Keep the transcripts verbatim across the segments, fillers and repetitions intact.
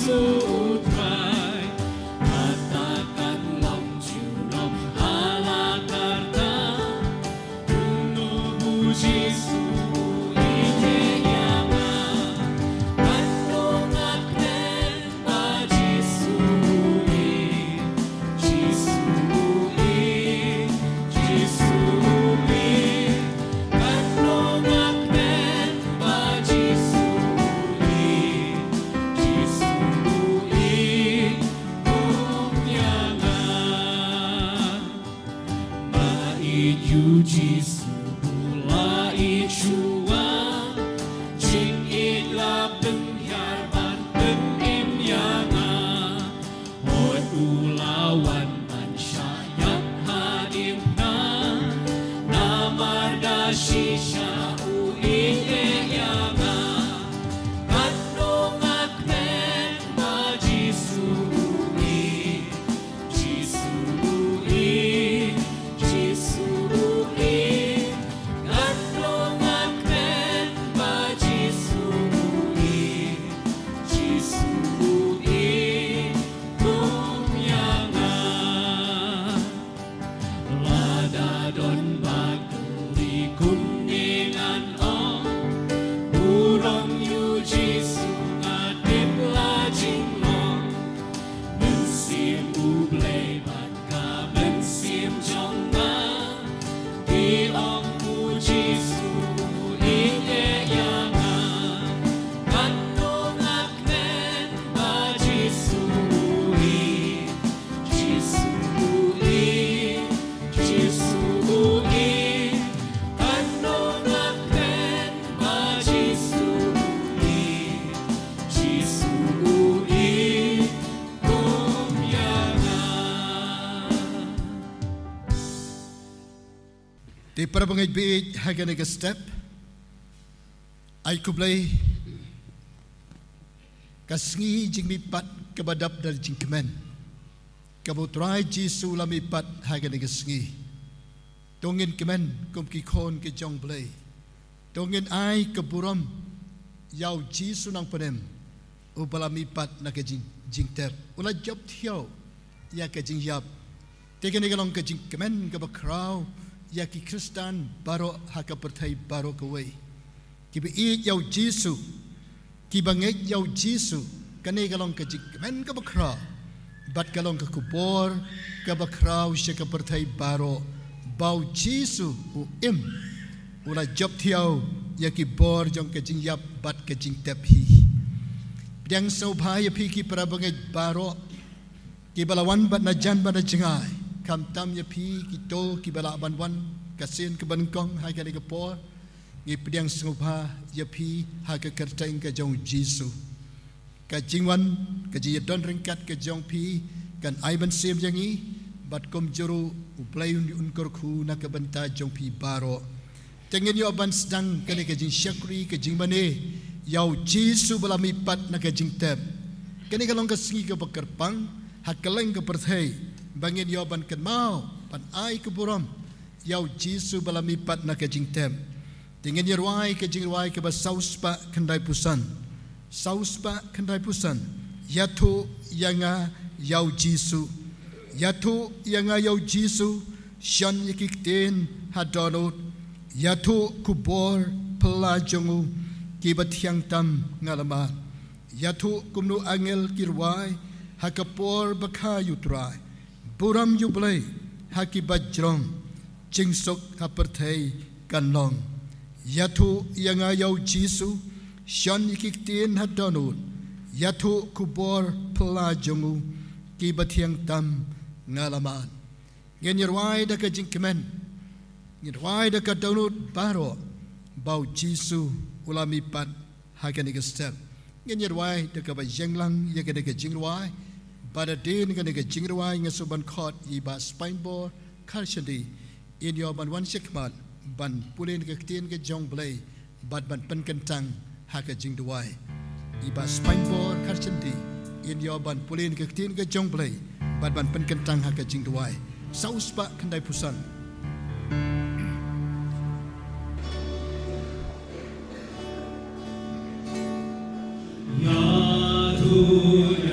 Jisu u Trai, kata kan long junom ha la karta. Kumno u Jisu u ïeit ïa nga, katno nga kmen ba Jisu u ïeit, Jisu u ïeit, Jisu u ïeit, katno nga kmen ba Jisu u ïeit, Jisu u ïeit kum ïa nga. Nga ïeit ïa u Jisu, u la ïeit shuwa. Jingïeit la pynhiar ban pynim ïa nga. Hooid u la wan ban shah ïap hadien nga. Namar da shisha u ïeit ïa nga. Katno nga kmen ba Jisu u ïeit. Jisu u ïeit, Jisu u ïeit, katno nga kmen ba Jisu u ïeit, Jisu u ïeit kum ïa nga. Lada don ba kylli kumne ngan ong, burom ïa u Jisu nga tip la jinglong. Mynsiem U Blei bad ka mynsiem jong nga, ki ong u Jisu u ïeit ïa nga. Katno nga kmen ba Jisu u ïeit, Jisu u ïeit, Jisu u ïeit. Katno nga kmen ba Jisu u ïeit, Jisu u ïeit kum ïa nga. Te para bangeit baieit, ha kane ka step, ai khublei ka sngi jingmihpat kaba dap da jingkmen, kaba u Trai Jisu u la mihpat ha kane ka sngi. To ngin kmen kum ki khun ki jong U Blei. To ngin ai ka burom ïa u Jisu Nongpynim, uba la mihpat na ka jing, jingtep, u la jop thiaw ïa ka jingïap. Te kane ka long ka jingkmen kaba khraw ïa ki Khristan baroh ha ka pyrthei baroh kawei. Kiba ïeit ïa u Jisu, kiba ngeit ïa u Jisu, kane ka long ka jingkmen kaba khraw. Bad ka long ka khubor kaba khraw sha ka pyrthei baroh, ba u Jisu u im, u la jop thiaw ïa ki bor jong ka jingïap bad ka jingtep hi. Pdiang sngewbha ïa phi ki para bangeit baroh, kiba la wan bad na jan bad na jngai, khamtam ïa phi kito kiba lah ban wan ka sien kaba nyngkong ha kane ka por. Ngi pdiang sngewbha ïa phi ha ka kyrteng ka jong u Jisu. Ka jingwan, ka jingïadon ryngkat ka jong phi kan ai mynsiem ïa ngi, bad kumjuh ruh U Blei un, un kyrkhu na ka bynta jong phi baroh. Te ngin ïoh ban sdang kane ka jingshakri, ka jingmane ïa u Jisu ba la mihpat na ka jingtep. Kane ka long ka sngi kaba kyrpang ha kylleng ka pyrthei, ba ngin ïoh ban kynmaw, ban ai ka burom ïa u Jisu ba la mihpat na ka jingtep. Te ngin ïa rwai ka jingrwai kaba saw spah khyndaiphew san. Saw spah khyndaiphew san. Ïathuh ïa nga ïa u Jisu. Ïathuh ïa nga ïa u Jisu, shon ïa ki ktien ha dohnud. Ïathuh khubor phylla jong u, kiba thiang tam nga la mad. Ïathuh kumno angel ki rwai ha ka por ba kha ïa u Trai. Burom ïa u Blei ha kiba jrong, jingsuk ha pyrthei kan long. Ïathuh ïa nga ïa u Jisu, shon ïa ki ktien ha dohnud. Ïathuh khubor phylla jong u, kiba thiang tam nga la mad. Ngin ïa rwai da ka jingkmen, ngin rwai da ka dohnud baroh, ba u Jisu u la mihpat ha kane ka step. Ngin ïa rwai da kaba ïeng lang ïa kane ka jingrwai. Bad hadien kane ka jingrwai nga sngewban khot ïa i Bah Spinebor Kharshandi, in ïoh ban wan shakhmat ban pule na ka ktien ka jong U Blei bad ban pynkyntang ha ka jingduwai. I Bah Spinebor Kharshandi, in ïoh ban pule na ka ktien ka jong U Blei bad ban pynkyntang ha ka jingduwai. Saw spah khyndaiphew san. Ïathuh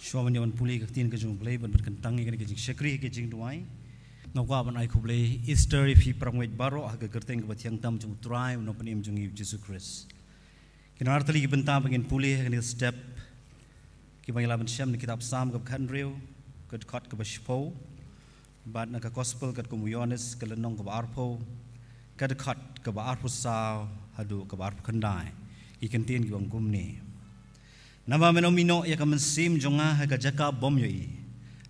Shuwa ban ïa ban pule ka ktien ka jong U Blei, ban bad kyntang ïa kane ka jingshakri ha ka jingduwai, nga kwah ban ai khublei Easter ïa phi parangweit baroh ha ka kyrteng kaba thiang tam jong U Trai, U Nongpynim jong ngi U Jisu Khrist. Ki don artylli ki bynta ba ngin pule ha kane ka step, kiba ngi la ban shem na kitab Salm kaba khathynriew, ka dkhot kaba shiphew, bad na ka Gospel katkum u Ïoannis ka lynnong kaba arphew, ka dkhot kaba arphew saw haduh kaba arphew khyndai. Ki kyntien ki ong kumne: Naba men ym ïehnoh ïa ka mynsiem jong nga ha ka jaka bym ïohi,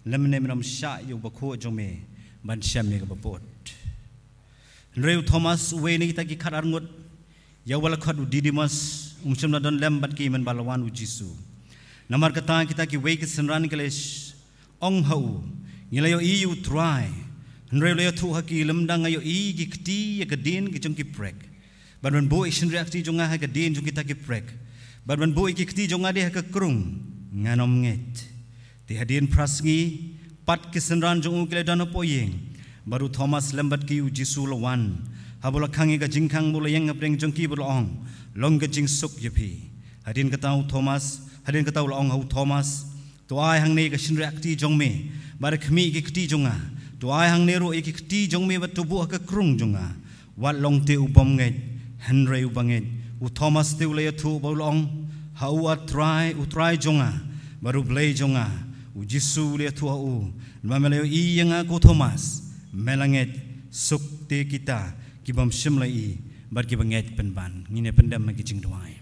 lymne men ym shah ïa u bakhuid jong me ban shem ïa kaba bud. Hynrei u Thomas, uwei na kita ki khatar ngut, ïa uba la khot u Didimus, um shym la don lem bad ki mynba la wan u Jisu. Namar kata kita kiwei ki synran ki la sh-, ong ha u: Ngi la ïohi ïa u Trai. Hynrei u la ïathuh ha ki: Lymda nga ïohi ïa ki kti ïa ka dien ki jong ki prek, bad ban buh ïa ki shynriah kti jong nga ha ka dien jong kita ki prek, bad ban buh ïa ki kti jong nga de ha ka krung, ngan ym ngeit. Te hadien phra sngi, pat ki synran jong u ki la don hapoh ïing, bad u Thomas lem bad ki. U Jisu u la wan, haba u la khang ïa ka jingkhang, bad u la ïeng hapdeng jong ki bad u la ong: Long ka jingsuk ïa phi. Hadien kata u Thomas, hadien kata u la ong ha u Thomas: To ai hangne ïa ka shynriah kti jong me, bad khmih ïa ki kti jong nga. To ai hangne ruh ïa ki kti jong me bad to buh ha ka krung jong nga. Wat long te u bym ngeit, hynrei uba ngeit. U Thomas te u la ïathuh bad u la ong ha u: A Trai, u Trai jong nga, bad U Blei jong nga. U Jisu u la ïathuh ha u: Namar me la ïohi ïa nga, ko Thomas, me la ngeit. Suk te kita ki bym shym la ïohi bad kiba ngeit pynban. Ngin ïa pyndem ha ka jingduwai.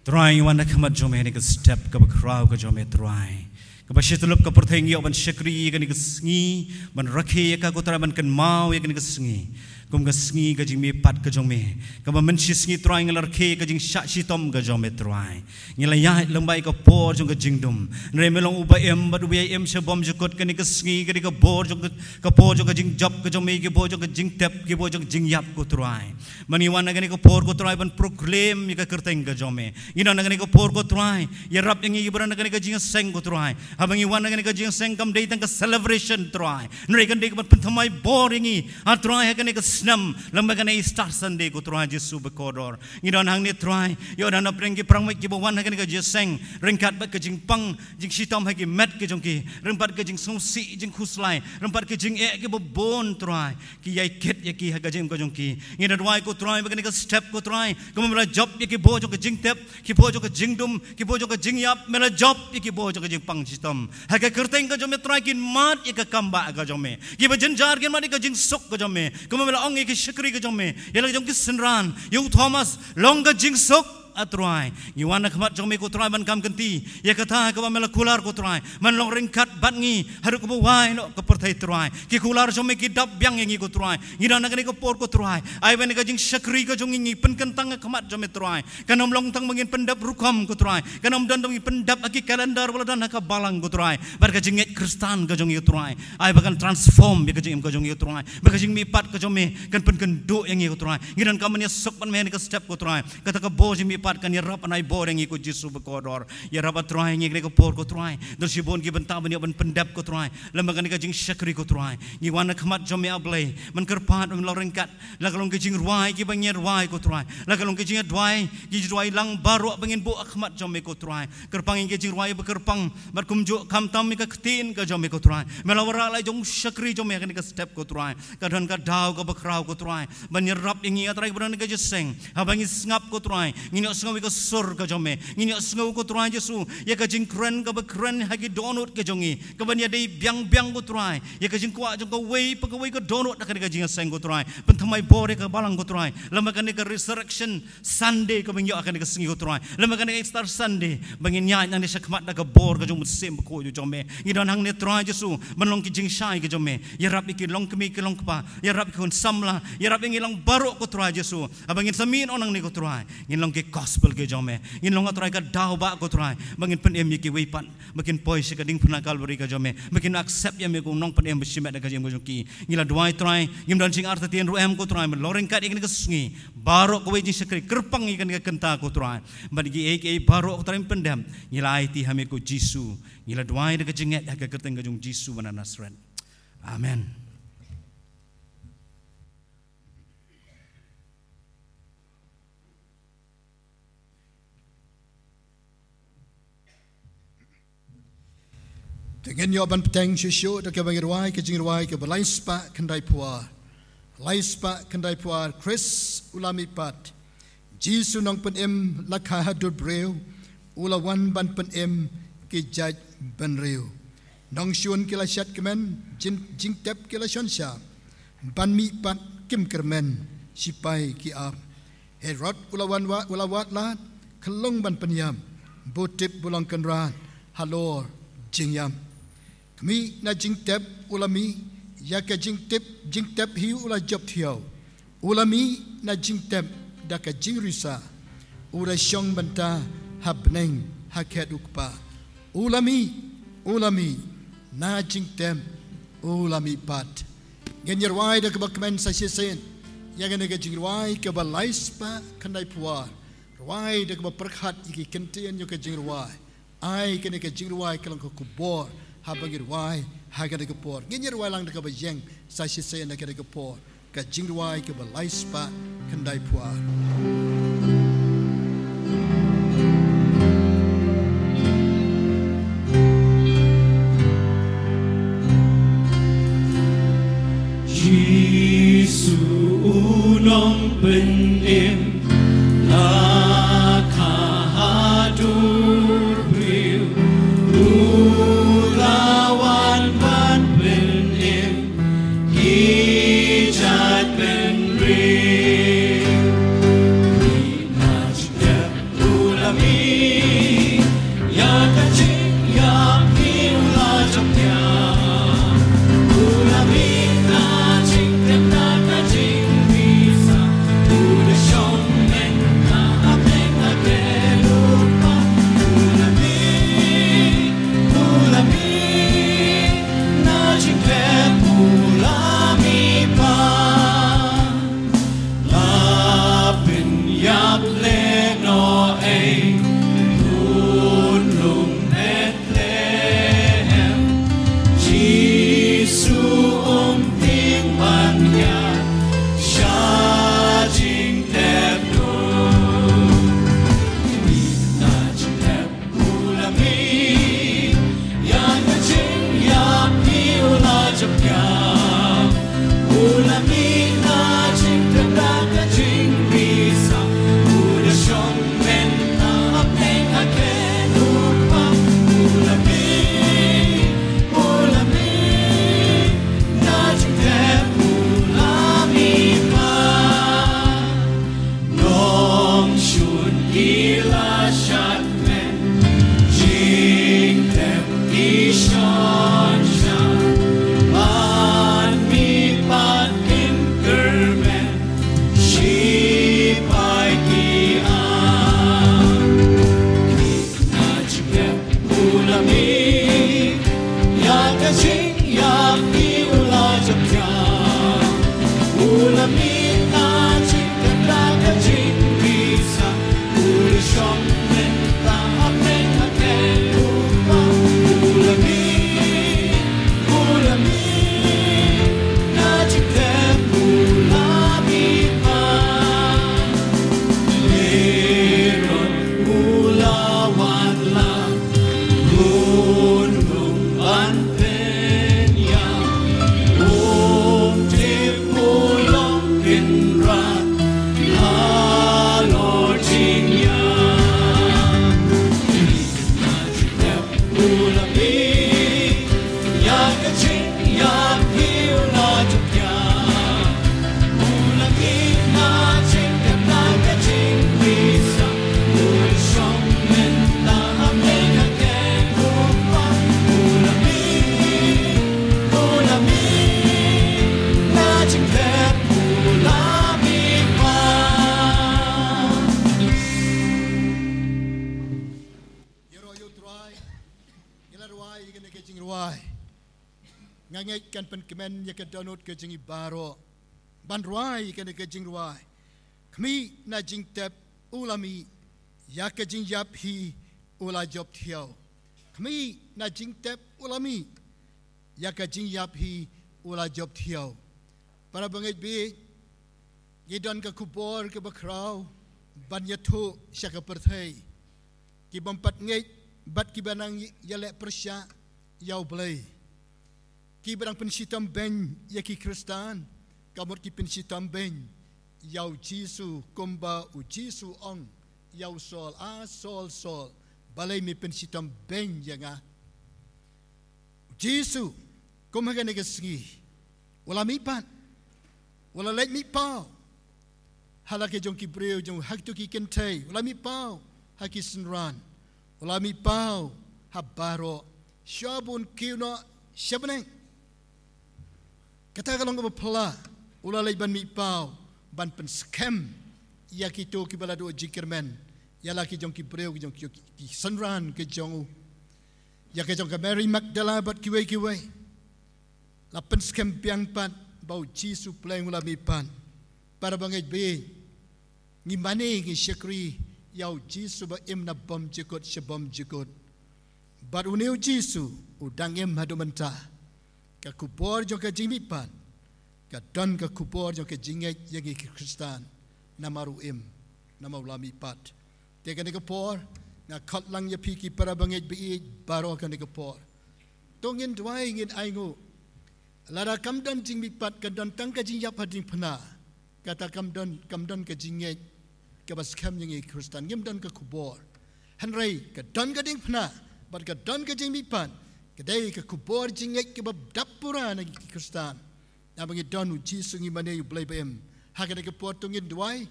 Trai, ngi wan ha khmat jong me ha kane ka step kaba khraw ka jong me, Trai. Kaba shi tyllup ka pyrthei ngi ïoh ban shakri ïa kane ka sngi, ban rakhe ïa ka, ko Trai, ban kynmaw ïa kane ka sngi kum ka sngi ka jingmihpat ka jong me. Kaba mynshi sngi, Trai, ngi la rakhe ïa ka jingshah shitom ka jong me, Trai. Ngi la ïaid lyngba ïa ka por jong ka jingdum. Hynrei me long uba im bad uba ïai im sha bymjukut. Kane ka sngi ka dei ka bor jong ka, ka por jong ka jingjop ka jong me, ka bor jong ka jingtep, ka bor jong ka jingïap, ko Trai. Ban ngi wan ha kane ka por, ko Trai, ban proclaim ïa ka kyrteng ka jong me. Ngi don ha kane ka por, ko Trai, ïarap ïa ngi kiba don ha kane ka jingïaseng, ko Trai. Haba ngi wan ha kane ka jingïaseng, kam dei tang ka celebration, Trai, hynrei kan dei kaban pynthymmai bor ïa ngi, ah Trai, ha kane ka snem, lem bad kane Easter Sunday, ko Trai Jisu bakordor. Ngi don hangne, Trai, ïoh don hapdeng ki parangmait kiba wan ha kane ka jingïaseng, ryngkat bad ka jingpang jingshitom ha ki met ki jong ki, ryngkat ka jingsngewsih jingkhuslai, ryngkat ka jingeh kiba bun, Trai. Ki ïai kit ïa ki ha ka jingim ka jong ki. Ngi da duwai, ko Trai, ba kane ka step, ko Trai, kumba me la jop ïa ki bor jong ka jingtep, ki bor jong ka jingdum, ki bor jong ka jingïap, me la jop ïa ki bor jong ka jingpang shitom. Ha ka kyrteng ka jong me, Trai, kin mad ïa ka kambah ka jong me. Kiba jynjar kin mad ïa ka jingsuk ka jong me. Kumba me la ong ïa ki shakri ka jong me, ïa la jong ki synran, ïa u Thomas, long ka jingsuk, ah Trai. Ngi wan ha khmat jong me, ko Trai, ban kam kynti ïa kata kaba me la kular, ko Trai, ban long ryngkat bad ngi haduh kaba wai noh ka pyrthei, Trai. Ki kular jong me ki dap biang ïa ngi, ko Trai. Ngi don ha kane ka por, ko Trai, ai ba kane ka jingshakri ka jong ngi ngi pynkyntang ha khmat jong me, Trai. Kan ym long tang ba ngin pyndep rukom, ko Trai. Kan ym don tang ba ngin pyndep ha ki calendar ba la don ha ka balang, ko Trai, bad ka jingngeit Khristan ka jong ngi, ko Trai, ai ba kan transform ïa ka jingim ka jong ngi, ko Trai. Ba ka jingmihpat ka jong me kan pynkynduh ïa ngi, ko Trai. Ngi donkam ban ïasuk bad me ha kane ka step, ko Trai. Kata ka bor jingmihpat kan ïarap ban ai bor ïa ngi, ko Jisu bakordor. Ïarap, ah Trai, ïa ngi ha kane ka por, ko Trai. Don shibun ki bynta ban ïoh ban pyndep, ko Trai, lem bad kane ka jingshakri, ko Trai. Ngi wan ha khmat jong me, ah Blei, ban kyrpad ban long ryngkat, la ka long ka jingrwai kiba ngi rwai, ko Trai, la ka long ka jingduwai, ki jingduwai lang baroh ba ngin buh ha khmat jong me, ko Trai. Kyrpang ïa ka jingrwai ba kyrpang, bad kumjuh khamtam ïa ka ktien ka jong me, ko Trai. Me la wanrah la jong u shakri jong me ha kane ka step, ko Trai. Ka don ka daw kaba khraw, ko Trai, ban ïarap ïa ngi, ah Trai, kiba don ha ka jingïaseng. Haba ngi sngap, ko Trai, ngin ïohsngew ïa ka sur ka jong me. Ngin ïohsngew, ko Trai Jisu, ïa ka jingkren kaba kren ha ki dohnud ka jong ngi, kaban ïadei biang biang, ko Trai, ïa ka jingkwah jong kawei pa kawei ka dohnud ha kane ka jingïaseng, ko Trai. Pynthymmai bor ïa ka balang, ko Trai, lem bad kane ka Resurrection Sunday kaba ngi ïoh ha kane ka sngi, ko Trai, lem bad kane ka Easter Sunday, ba ngin ïaid nangne sha khmat da ka bor ka jong u Mynsiem Bakhuid jong me. Ngi don hangne, Trai Jisu, ban long ki jingshai ka jong me. Ïarap ïa ki longkmie ki longkpa, ïarap ïa ki khun samla, ïarap ïa ngi lang baroh, ko Trai Jisu. Haba ngin sa mih noh nangne, ko Trai, ngin long ki gospel ki jong me. Ngin long, ah Trai, ka daw ba, ko Trai, ba ngin pynim ïa kiwei pat ba kin poi sha ka diengphna Kalbari ka jong me, ba kin accept ïa me kum u Nongpynim bashimet ha ka jingim ka jong ki. Ngi la duwai, Trai, ngim don jingartatien ruh em, ko Trai, ban long ryngkat ïa kane ka sngi. Baroh kawei jingshakri, kyrpang ïa kane ka kynta, ko Trai, bad kiei kiei baroh, ko Trai, ban pyndep, ngi la aiti ha me, ko Jisu. Ngi la duwai da ka jingngeit ha ka kyrteng ka jong u Jisu ba na Nasareth. Amen. Te ngin ïoh ban bteng shuh shuh da kaba ngi rwai ka jingrwai kaba lai spah khyndai phew ar. Lai spah khyndai phew ar, Khrist u la mihpat. Jisu nongpynim la kha haduh briew, u la wan ban pynim ki jait bynriew. Nongshun ki la shad kmen, jin-, jingtep ki la shon shah. Ban mihpat kim kyrmen, sipai ki ap. Herod u la wan wa-, u la wad lad, khyllung ban pynïap, butip bulong kynrad, halor jingïap. Khmih na jingtep u la mih, ïa ka jingtip, jingtep hi u la jop thiaw. U la mih na jingtep da ka jingrisa. U la shong bynta ha bneng ha khet u Kpa. U la mih, u la mih, na jingtep u la mihpat. Ngin ïa rwai da kaba kmen sa shisien ïa kane ka jingrwai kaba lai spah khyndai phew ar. Rwai da kaba pyrkhat ïa ki kyntien ïa ka jingrwai. Ai kane ka jingrwai ka long ka khubor haba ngi rwai ha kane ka por. Ngin ïa rwai lang da kaba ïeng sa shisien ha kane ka por. Ka jingrwai kaba lai spah khyndai phew ar. Jisu u nongpynim la kha haduh briew, u la wan ban pynim ki jait bynriew. Ki na jingtep u la mih, ïa ka jingïap hi u la jop thiaw. U la mih na jingtep na ka jingrisa, u la shong bynta ha bneng ha khet u Kpa. U la mih, u la mih, na jingtep u la mihpat. La pynïap lehnoh ei khun lum Bethlehem. Jisu um tieng ban ïaid sha jingtep duh. Mih na jingtep u la mih, ïa ka jingïap hi u la jop thiaw. U la mih na jingtep da ka jingrisa, u la shong bynta ha bneng ha khet u Kpa. U la mih, u la mih, na jingtep u la mihpat. Nongshun ki la shad kmen, jingtep ki shon shah, ban mihpat kim kyrmen, sipai ki ap. Na jingtep u la mih, ïa ka jingïap hi u la jop thiaw. U la mih na jingtep da ka jingrisa, u la shong bynta ha bneng ha khet u Kpa. U la mih, u la mih, na jingtep u la mihpat. Herod u la wan lad, khun lum ban pynïap, um tip bulong kynrad halor jingïap. U la mih, ïa ka jingïap hi u la jop thiaw. U la mih na jingtep na ka jingrisa, u la shong bynta ha bneng ha khet u Kpa. U la mih, u la mih, na jingtep u la mihpat. Ïaroh ïa U Trai, ngi la rwai ïa kane ka jingrwai. Nga ngeit kan pynkmen ïa ka dohnud ka jong ngi baroh ban rwai ïa kane ka jingrwai. Khmih na jingtep u la mih, ïa ka jingïap hi u la jop thiaw. Khmih na jingtep u la mih, ïa ka jingïap hi u la jop thiaw. Para bangeit bieit, ngi don ka khubor kaba khraw ban ïathuh sha ka pyrthei. Ki bym pat ngeit bad kiba nang ïaleh pyrshah ïa U Blei. Ki ba dang pynshitom beiñ ïa ki Khristan, ka mut ki pynshitom beiñ ïa U Jisu, kumba U Jisu ong ïa u Saul, "A Saul, Saul, balei me pynshitom beiñ ïa nga?" U Jisu, kum ha kane ka sngi, u la mihpat, u la leit mihpaw ha la ka jong ki briew jong, ha kito ki kynthei, u la mihpaw ha ki synran, u la mihpaw ha baroh, shuwa ba un kiew noh sha bneng. Kata ka long kaba phylla, u la leit ban mihpaw, ban pynskhem ïa kito kiba la duh jingkyrmen ïa la ki jong ki briew, ki jong ki, ki synran ki jong u, ïa ka jong ka Mary Magdala bad kiwei kiwei. La pynskhem biang pat ba U Jisu pleng u la mihpat. Para bangeit ba ïeit, ngi mane ngi shakri ïa U Jisu ba im na bymjukut sha bymjukut. Bad une U Jisu u dang im haduh mynta. Ka khubor jong ka jingmihpat ka don ka khubor jong ka jingngeit ïa ngi ki Khristan. Namar u im, namar u la mihpat. Te kane ka por nga khot lang ïa phi ki para bangeit ba ïeit baroh kane ka por. To ngin duwai, ngin ainguh. Lada kam don jingmihpat, ka don tang ka jingïap ha diengphna, kata kam don, kam don ka jingngeit kaba skhem ïa ngi Khristan, ngim don ka khubor. Hynrei ka don ka diengphna bad ka don ka jingmihpat, ka dei ka khubor jingngeit kaba dap pura na ngi ki Khristan. Namar ngi don U Jisu, ngi mane ïa U Blei ba im. Ha kane ka por to ngin duwai,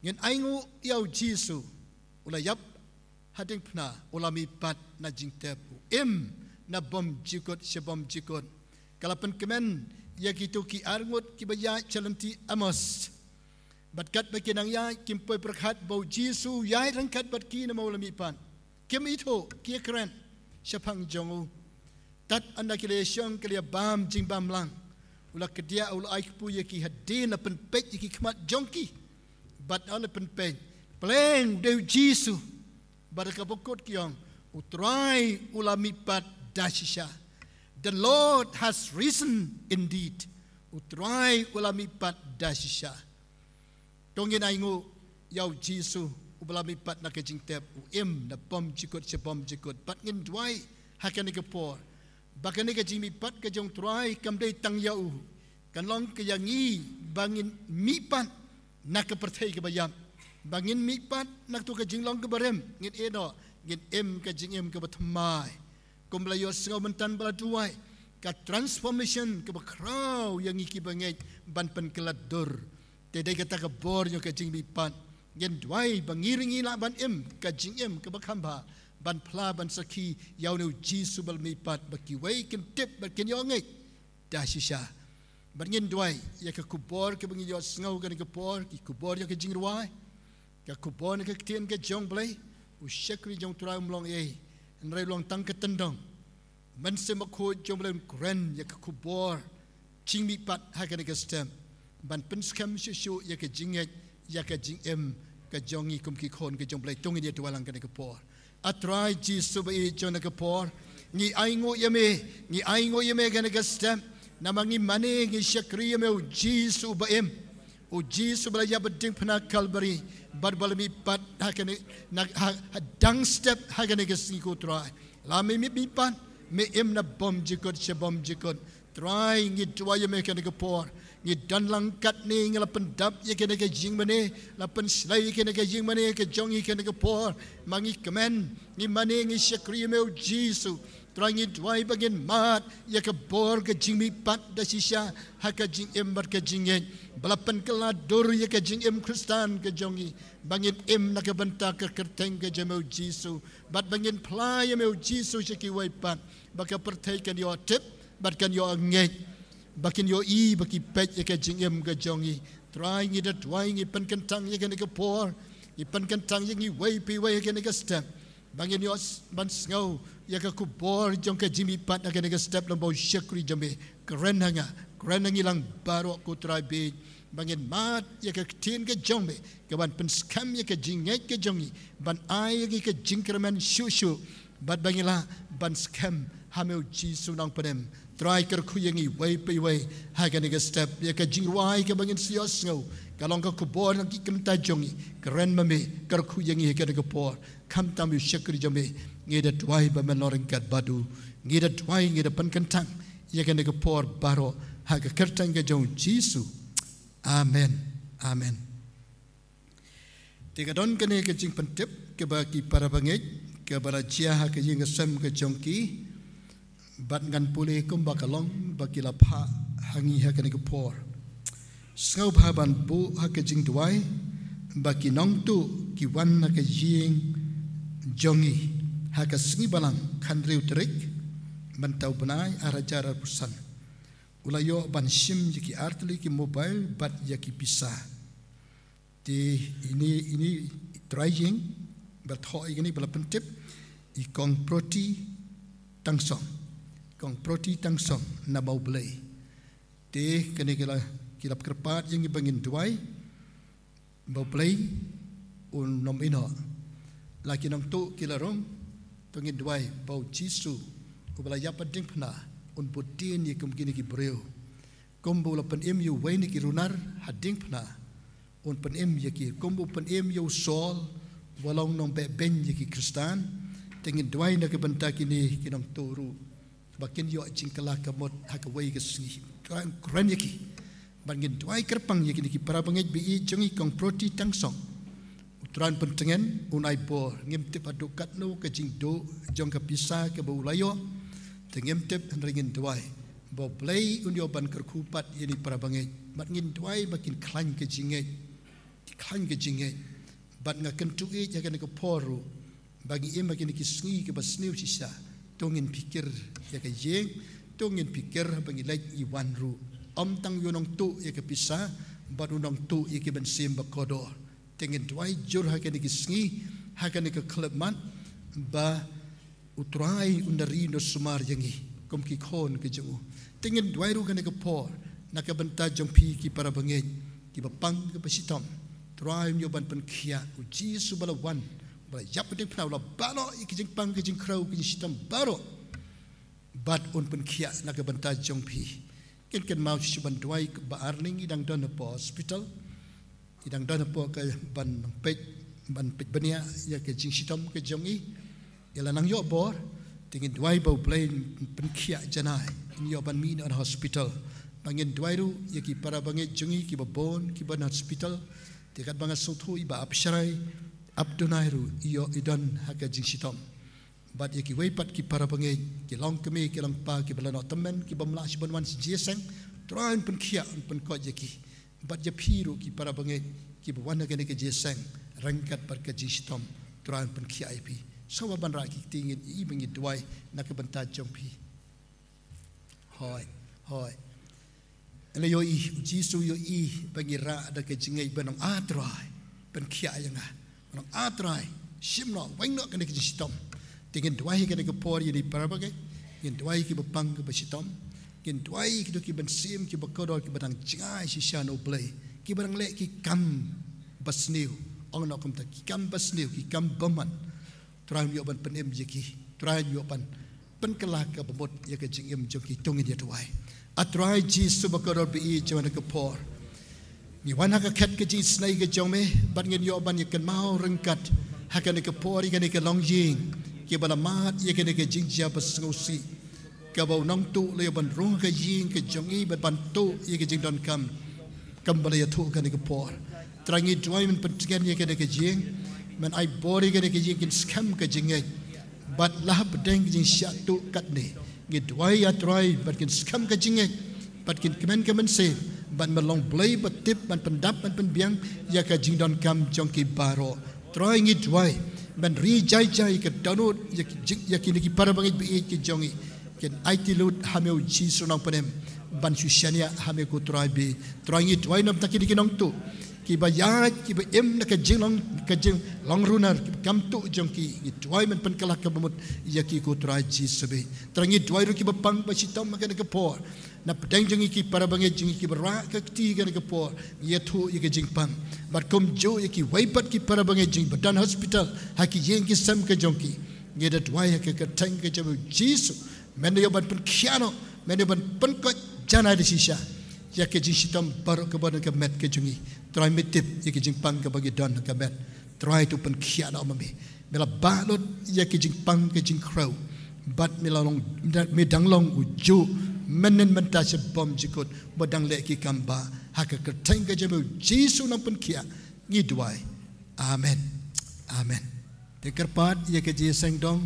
ngin ainguh ïa U Jisu, u la ïap ha diengphna, u la mihpat na jingtep, u im na bymjukut sha bymjukut. Ka la pynkmen ïa kito ki arngut kiba ïaid sha lynti Emmaus. Bad katba ki nang ïaid, kim poi pyrkhat ba U Jisu u ïaid ryngkat bad ki namar u la mihpat. Kim ithuh, ki ïakren shaphang jong u. Tad ynda ki la ïashong, ki la ïabam jingbam lang, u la kdiah, u la ai kpu ïa ki hadien la pynpeit ïa ki khmat jong ki. Bad u la pynpeit, pleng u dei U Jisu. Bad kaba kut ki ong, U Trai u la mihpat da shisha. The Lord has risen indeed. U Trai u la mihpat da shisha. To ngin ainguh ïa U Jisu uba la mihpat na ka jingtep, u im na bymjukut sha bymjukut. Bad ngin duwai ha kane ka por ba kane ka jingmihpat ka jong U Trai kam dei tang ïa u, kan long ka ïa ngi, ba ngin mihpat na ka pyrthei kaba ïap, ba ngin mihpat na kato ka jinglong kaba rim, ngin ïeh noh, ngin im ka jingim kaba thymmai. Kumba la ïohsngew mynta ba la duwai, ka transformation kaba khraw ïa ngi kiba ngeit ban pynkylla dur. Te dei kata ka bor jong ka jingmihpat. Ngin duwai ba ngi ruh ngi lah ban im ka jingim kaba kham bha, ban phla, ban sakhi ïa une U Jisu ba la mihpat, ba kiwei kin tip bad kin ïoh ngeit da shisha. Bad ngin duwai ïa ka khubor kaba ngi ïohsngew kane ka por, ki khubor ïa ka jingrwai, ka khubor na ka ktien ka jong U Blei. U shakri jong U Trai um long ei, hynrei u long tang ka tyndong. Mynsiem Bakhuid jong U Blei un kren ïa ka khubor jingmihpat ha kane ka step, ban pynskhem shuh shuh ïa ka jingngeit, ïa ka jingim ka jong ngi kum ki khun ka jong U Blei. To ngin ïa duwai lang kane ka por. A Trai Jisu ba ïeit, jong kane ka por ngi ainguh ïa me, ngi ainguh ïa me kane ka step. Namar ngi mane, ngi shakri ïa me, U Jisu ba im, U Jisu ba la ïap ha diengphna Kalbari, bad ba la mihpat ha kane, na, ha, ha dang step ha kane ka sngi, ko Trai. La me mih, mihpat, me im na bymjukut sha bymjukut. Trai, ngi duwai ïa me kane ka por. Ngi don lang katne, ngi la pyndap ïa kane ka jingmane, la pynshlei ïa kane ka jingmane ka jong ngi kane ka por. Ma ngi kmen, ngi mane, ngi shakri ïa me, U Jisu. Trai, ngi duwai ba ngin mad ïa ka bor ka jingmihpat da shisha ha ka jingim bad ka jingngeit, ba la pynkylla dur ïa ka jingim Khristan ka jong ngi, ba ngin im na ka bynta ka kyrteng ka jong me, U Jisu, bad ba ngin phla ïa me, U Jisu, sha kiwei pat, ba ka pyrthei kan ïoh tip bad kan ïoh ngeit, ba kin ïohi, ba ki peit ïa ka jingim ka jong ngi. Trai, ngi da duwai, ngi pynkyntang ïa kane ka por, ngi pynkyntang ïa ngi iwei pa iwei ha kane ka step, ba ngin ïoh s-, ban sngew ïa ka khubor jong ka jingmihpat ha kane ka step, lem bad u shakri jong me. Kren ha nga, kren ha ngi lang baroh, ko Trai bad, ba ngin mad ïa ka ktien ka jong me, ka ban pynskhem ïa ka jingngeit ka jong ngi, ban ai ïa ngi ka jingkyrmen shuh shuh, bad ba ngin lah ban skhem ha me, U Jisu Nongpynim. Trai, kyrkhu ïa ngi iwei pa iwei ha kane ka step, ïa ka jingrwai kaba ngin sa ïohsngew, ka long ka khubor na ki kynta jong ngi. Kren ma me, kyrkhu ïa ngi ha kane ka por. khamtam ïa u shakri jong me. Ngi da duwai ba men long ryngkat bad u. Ngi da duwai, ngi da pynkyntang ïa kane ka por baroh ha ka kyrteng ka jong u Jisu. Amen. Amen. Te ka don kane ka jingpyntip kaba ki para bangeit kaba la jia ha ka ïing ka sem ka jong ki, bad ngan pule kumba ka long ba ki la phah ha ngi ha kane ka por. Sngewbha ban buh ha ka jingduwai ba ki nongtuh ki wan ha ka ïing jong ngi ha ka sngi Balang khathynriew tarik mynta u bnai ar hajar arphew san. U la ïoh ban shim ïa ki artylli ki mobile bad ïa ki pisa. Te ine, ine i trai ïing ba thoh ïa kane ba la pyntip, i Kong Proti Tangsong. Kong Proti Tangsong na Mawblei. Te kane ki la, ki la kyrpad ïa ngi ba ngin duwai ba U Blei un ym ïehnoh. La ki nongtuh ki la rung, to ngin duwai ba U Jisu uba la ïap ha diengphna un bud dien ïa kum kine ki briew. Kumba u la pynim ïa uwei na ki runar ha diengphna, un pynim ïa ki kumba u pynim ïa u Saul uba long nongbeh beiñ ïa ki Khristan. Te ngin duwai na ka bynta kine ki nongtuh ruh ba kin ïoh jingkylla ka mut ha kawei ka sngi. Trai un kren ïa ki. Bad ngin duwai kyrpang ïa kine ki para bangeit ba ïeit jong ngi, Kong Proti Tangsong. U Trai un pyntngen, un ai bor. Ngim tip haduh katno ka jingduh jong ka pisa kaba u la ïoh. Te ngim tip, hynrei ngin duwai ba U Blei un ïoh ban kyrkhu pat ïa kine ki para bangeit. Bad ngin duwai ba kin khlaiñ ka jingngeit. Kin khlaiñ ka jingngeit. Bad nga kyntu ïa kane ka por ruh ba ngi im ha kine ki sngi kiba sniew shisha. To ngin pyrkhat ïa ka ïing, to ngin pyrkhat haba ngi leit ngi wan ruh. Ym tang ïa u nongtuh ïa ka pisa, bad u nongtuh ïa ki mynsiem ba kordor. Te ngin duwai jur ha kine ki sngi, ha kane ka khyllipmat, ba U Trai un da ri un da sumar ïa ngi kum ki khun ki jong u. Te ngin duwai ruh kane ka por na ka bynta jong phi ki para bangeit kiba pang kiba shitom. Trai un ïoh ban pynkhiah, U Jisu ba la wan, ba la ïap ha diengphna, u la bah noh ïa ki jingpang ki jingkhrew ki jingshitom baroh. Bad un pynkhiah na ka bynta jong phi. Kin kynmaw shuh shuh ban duwai ba ar ngi dang don hapoh hospital. Ngi dang don hapoh ka ban peit, ban peit bniah ïa ka jingshitom ka jong ngi. Ngi la nang ïoh bor, te ngin duwai ba U Blei un pynkhiah janai. Ngin ïoh ban mih na hospital. Bad ngin duwai ruh ïa ki para bangeit jong ngi kiba bun, kiba na hospital. Te katba nga sngewthuh i Bah Apshrai, Apdonai ruh i ïoh i don ha ka jingshitom. Bad ïa kiwei pat ki para bangeit, ki long kmie, ki long kpa, kiba la noh tymmen, kibym lah shuh ban wan sha jingïaseng, Trai un pynkhiah, un pynkoit ïa ki. Bad ïa phi ruh ki para bangeit, kiba wan ha kane ka jingïaseng, ryngkat bad ka jingshitom, Trai un pynkhiah ïa phi. Sngewbha ban rah ki kti, ngin ïohi ba ngi duwai na ka bynta jong phi. Hooid, hooid. Lei ïohi, U Jisu ïohi ba ngi rah da ka jingngeit ban ong, A Trai, pynkhiah ïa nga. Ban ong, A Trai, shim noh, weng noh kane ka jingshitom. Te ngin duwai ha kane ka por ïa kine ki para bangeit. Ngin duwai ïa kiba pang kiba shitom. Ngin duwai ïa kito ki mynsiem kiba kordor kiba dang jngai shisha na U Blei. Kiba dang leh ki kam basniew. Ong noh kumta, ki kam basniew, ki kam bymman. Trai un ïoh ban pynim ïa ki. Trai un ïoh ban pynkylla ka bamut ïa ka jingim jong ki. To ngin ïa duwai. A Trai Jisu ba kordor ba ïeit, ha kane ka por ngi wan ha ka khet ka jingisynei ka jong me, bad ngin ïoh ban ïa kynmaw ryngkat ha kane ka por ïa kane ka longïing, kiba la mad ïa kane ka jingjia ba sngewsih. Kaba u nongtuh u la ïoh ban rung ha ka ïing ka jong i bad ban tuh ïa ka jingdonkam. Kumba la ïathuh ha kane ka por. Trai ngi duwai men pyntngen ïa kane ka ïing. Men ai bor ïa kane ka ïing kin skhem ka jingngeit. Bad la hapdeng ka jingshah tuh katne, ngi duwai A Trai bad kin skhem ka jingngeit. Bad kin kmen ka mynsiem. Bad men long Blei ba tip ban pyndap ban pynbiang ïa ka jingdonkam jong ki baroh. Trai ngi duwai, men ri jai jai ka dohnud ïa ki jing, ïa kine ki para bangeit ba ïeit ki jong i. Kin aiti lut ha me U Jisu Nongpynim, ban shu shaniah ha me ko Trai baieit. Trai ngi duwai na ka bynta kine ki nongtuh, kiba ïaid, kiba im na ka jinglong, ka jinglong runar, kiba kam tuh jong ki. Ngi duwai men pynkylla ka bamut ïa ki ko Trai Jisu baieit. Trai ngi duwai ruh kiba pang ba shitom ha kane ka por. Na pdeng jong ngi ki para bangeit jong ngi kiba rah ka kti ha kane ka por, ngi ïathuh ïa ka jingpang. Bad kumjuh ïa kiwei pat ki para bangeit jong ngi ba don hospital, ha ki ïing ki sem ka jong ki. Ngi da duwai ha ka kyrteng ka jong U Jisu. Men da ïoh ban pynkhiah noh, men da ïoh ban pynkoit janai da shisha ïa ka jingshitom baroh kaba don ha ka met ka jong ngi. Trai me tip ïa ka jingpang kaba ngi don ha ka met. Trai to pynkhiah noh ma me. Me la bah lut ïa ki jingpang ki jingkhrew. Bad me la long, me dang long u juh mynhynnin mynta sha bymjukut, ba dang leh ki kam bah. Ha ka kyrteng ka jong u Jisu u nongpynkhiah ngi duwai. Amen. Amen. Te kyrpad ïa ka jingseng dong,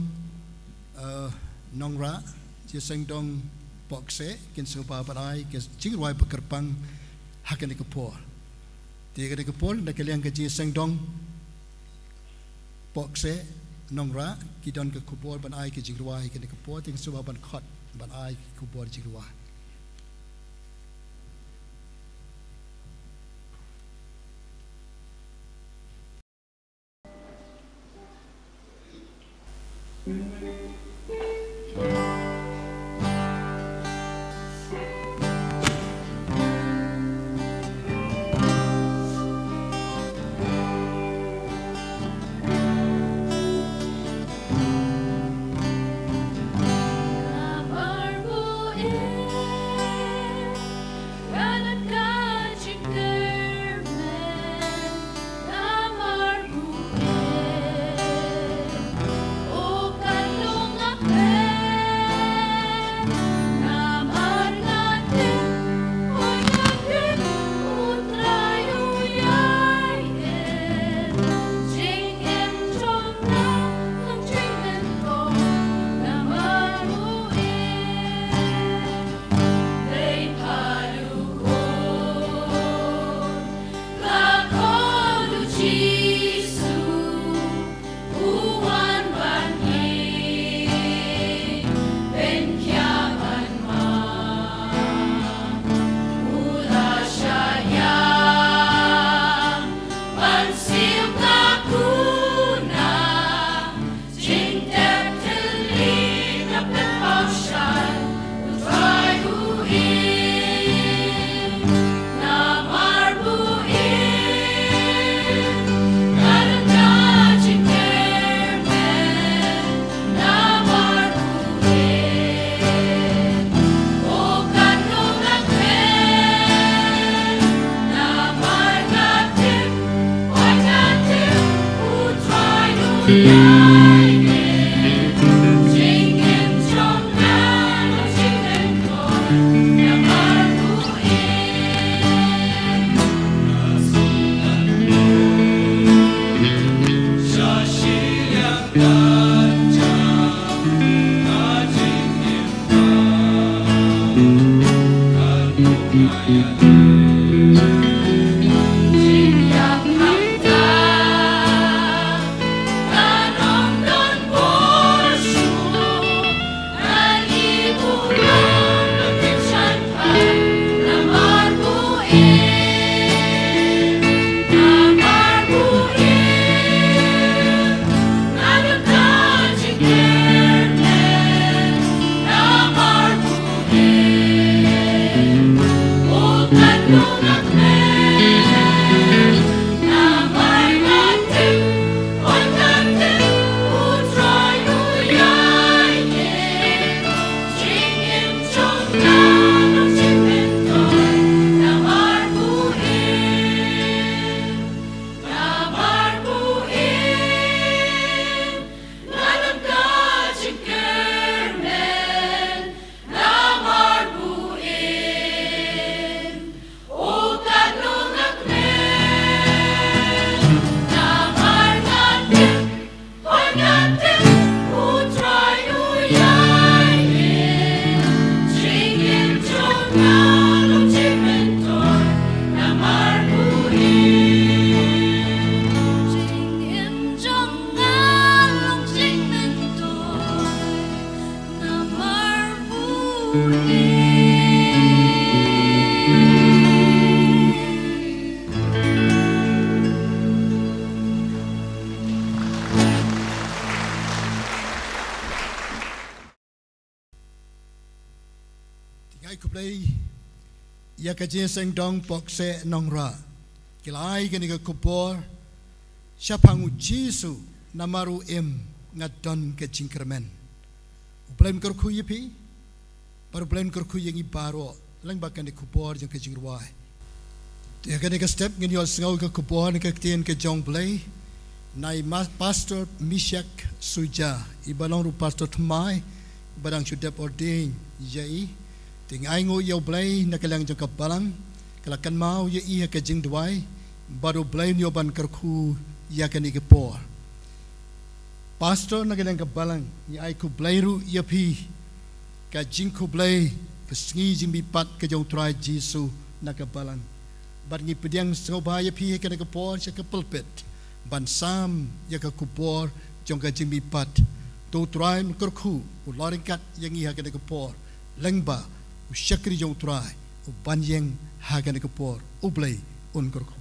eh, Nongrah, jingseng dong Pohkseh, kin sngewbha ban ai ka jingrwai ba kyrpang ha kane ka por. Te kane ka por, na ka liang ka jingseng dong Pohkseh, Nongrah, ki don ka khubor ban ai ka jingrwai ha kane ka por, te kin sngewbha ban khot ban ai ka khubor jingrwai. Te ngi ai khublei ïa ka jingseng dong Pohkseh Nongrah. Ki la ai kane ka khubor shaphang u Jisu, namar u im nga don ka jingkyrmen. U Blei un kyrkhu ïa phi bad u Blei un kyrkhu ïa ngi baroh lyngba kane ka khubor jong ka jingrwai. Te ha kane ka step ngin ïohsngew ïa ka khubor na ka ktien ka jong u Blei. Nai ma-, Pastor Mishak Suja, i ba long ruh pastor thymmai, ba dang shu dep ordain ïa i. Te nga ai nguh ïa U Blei na ka liang jong ka balang, ka la kynmaw ïa i ha ka jingduwai, bad U Blei un ïoh ban kyrkhu ïa kane ka por. Pastor na ka liang ka balang, ngi ai khublei ruh ïa phi, ka jingkhublei, ka sngi jingmihpat ka jong U Trai Jisu na ka balang. Bad ngi pdiang sngewbha ïa phi ha kane ka por sha ka pulpit ban sam ïa ka khubor jong ka jingmihpat. To U Trai un kyrkhu, u la ryngkat ïa ngi ha kane ka por. Lyngba u shakri jong U Trai, u ban ïeng ha kane ka por. U Blei un kyrkhu.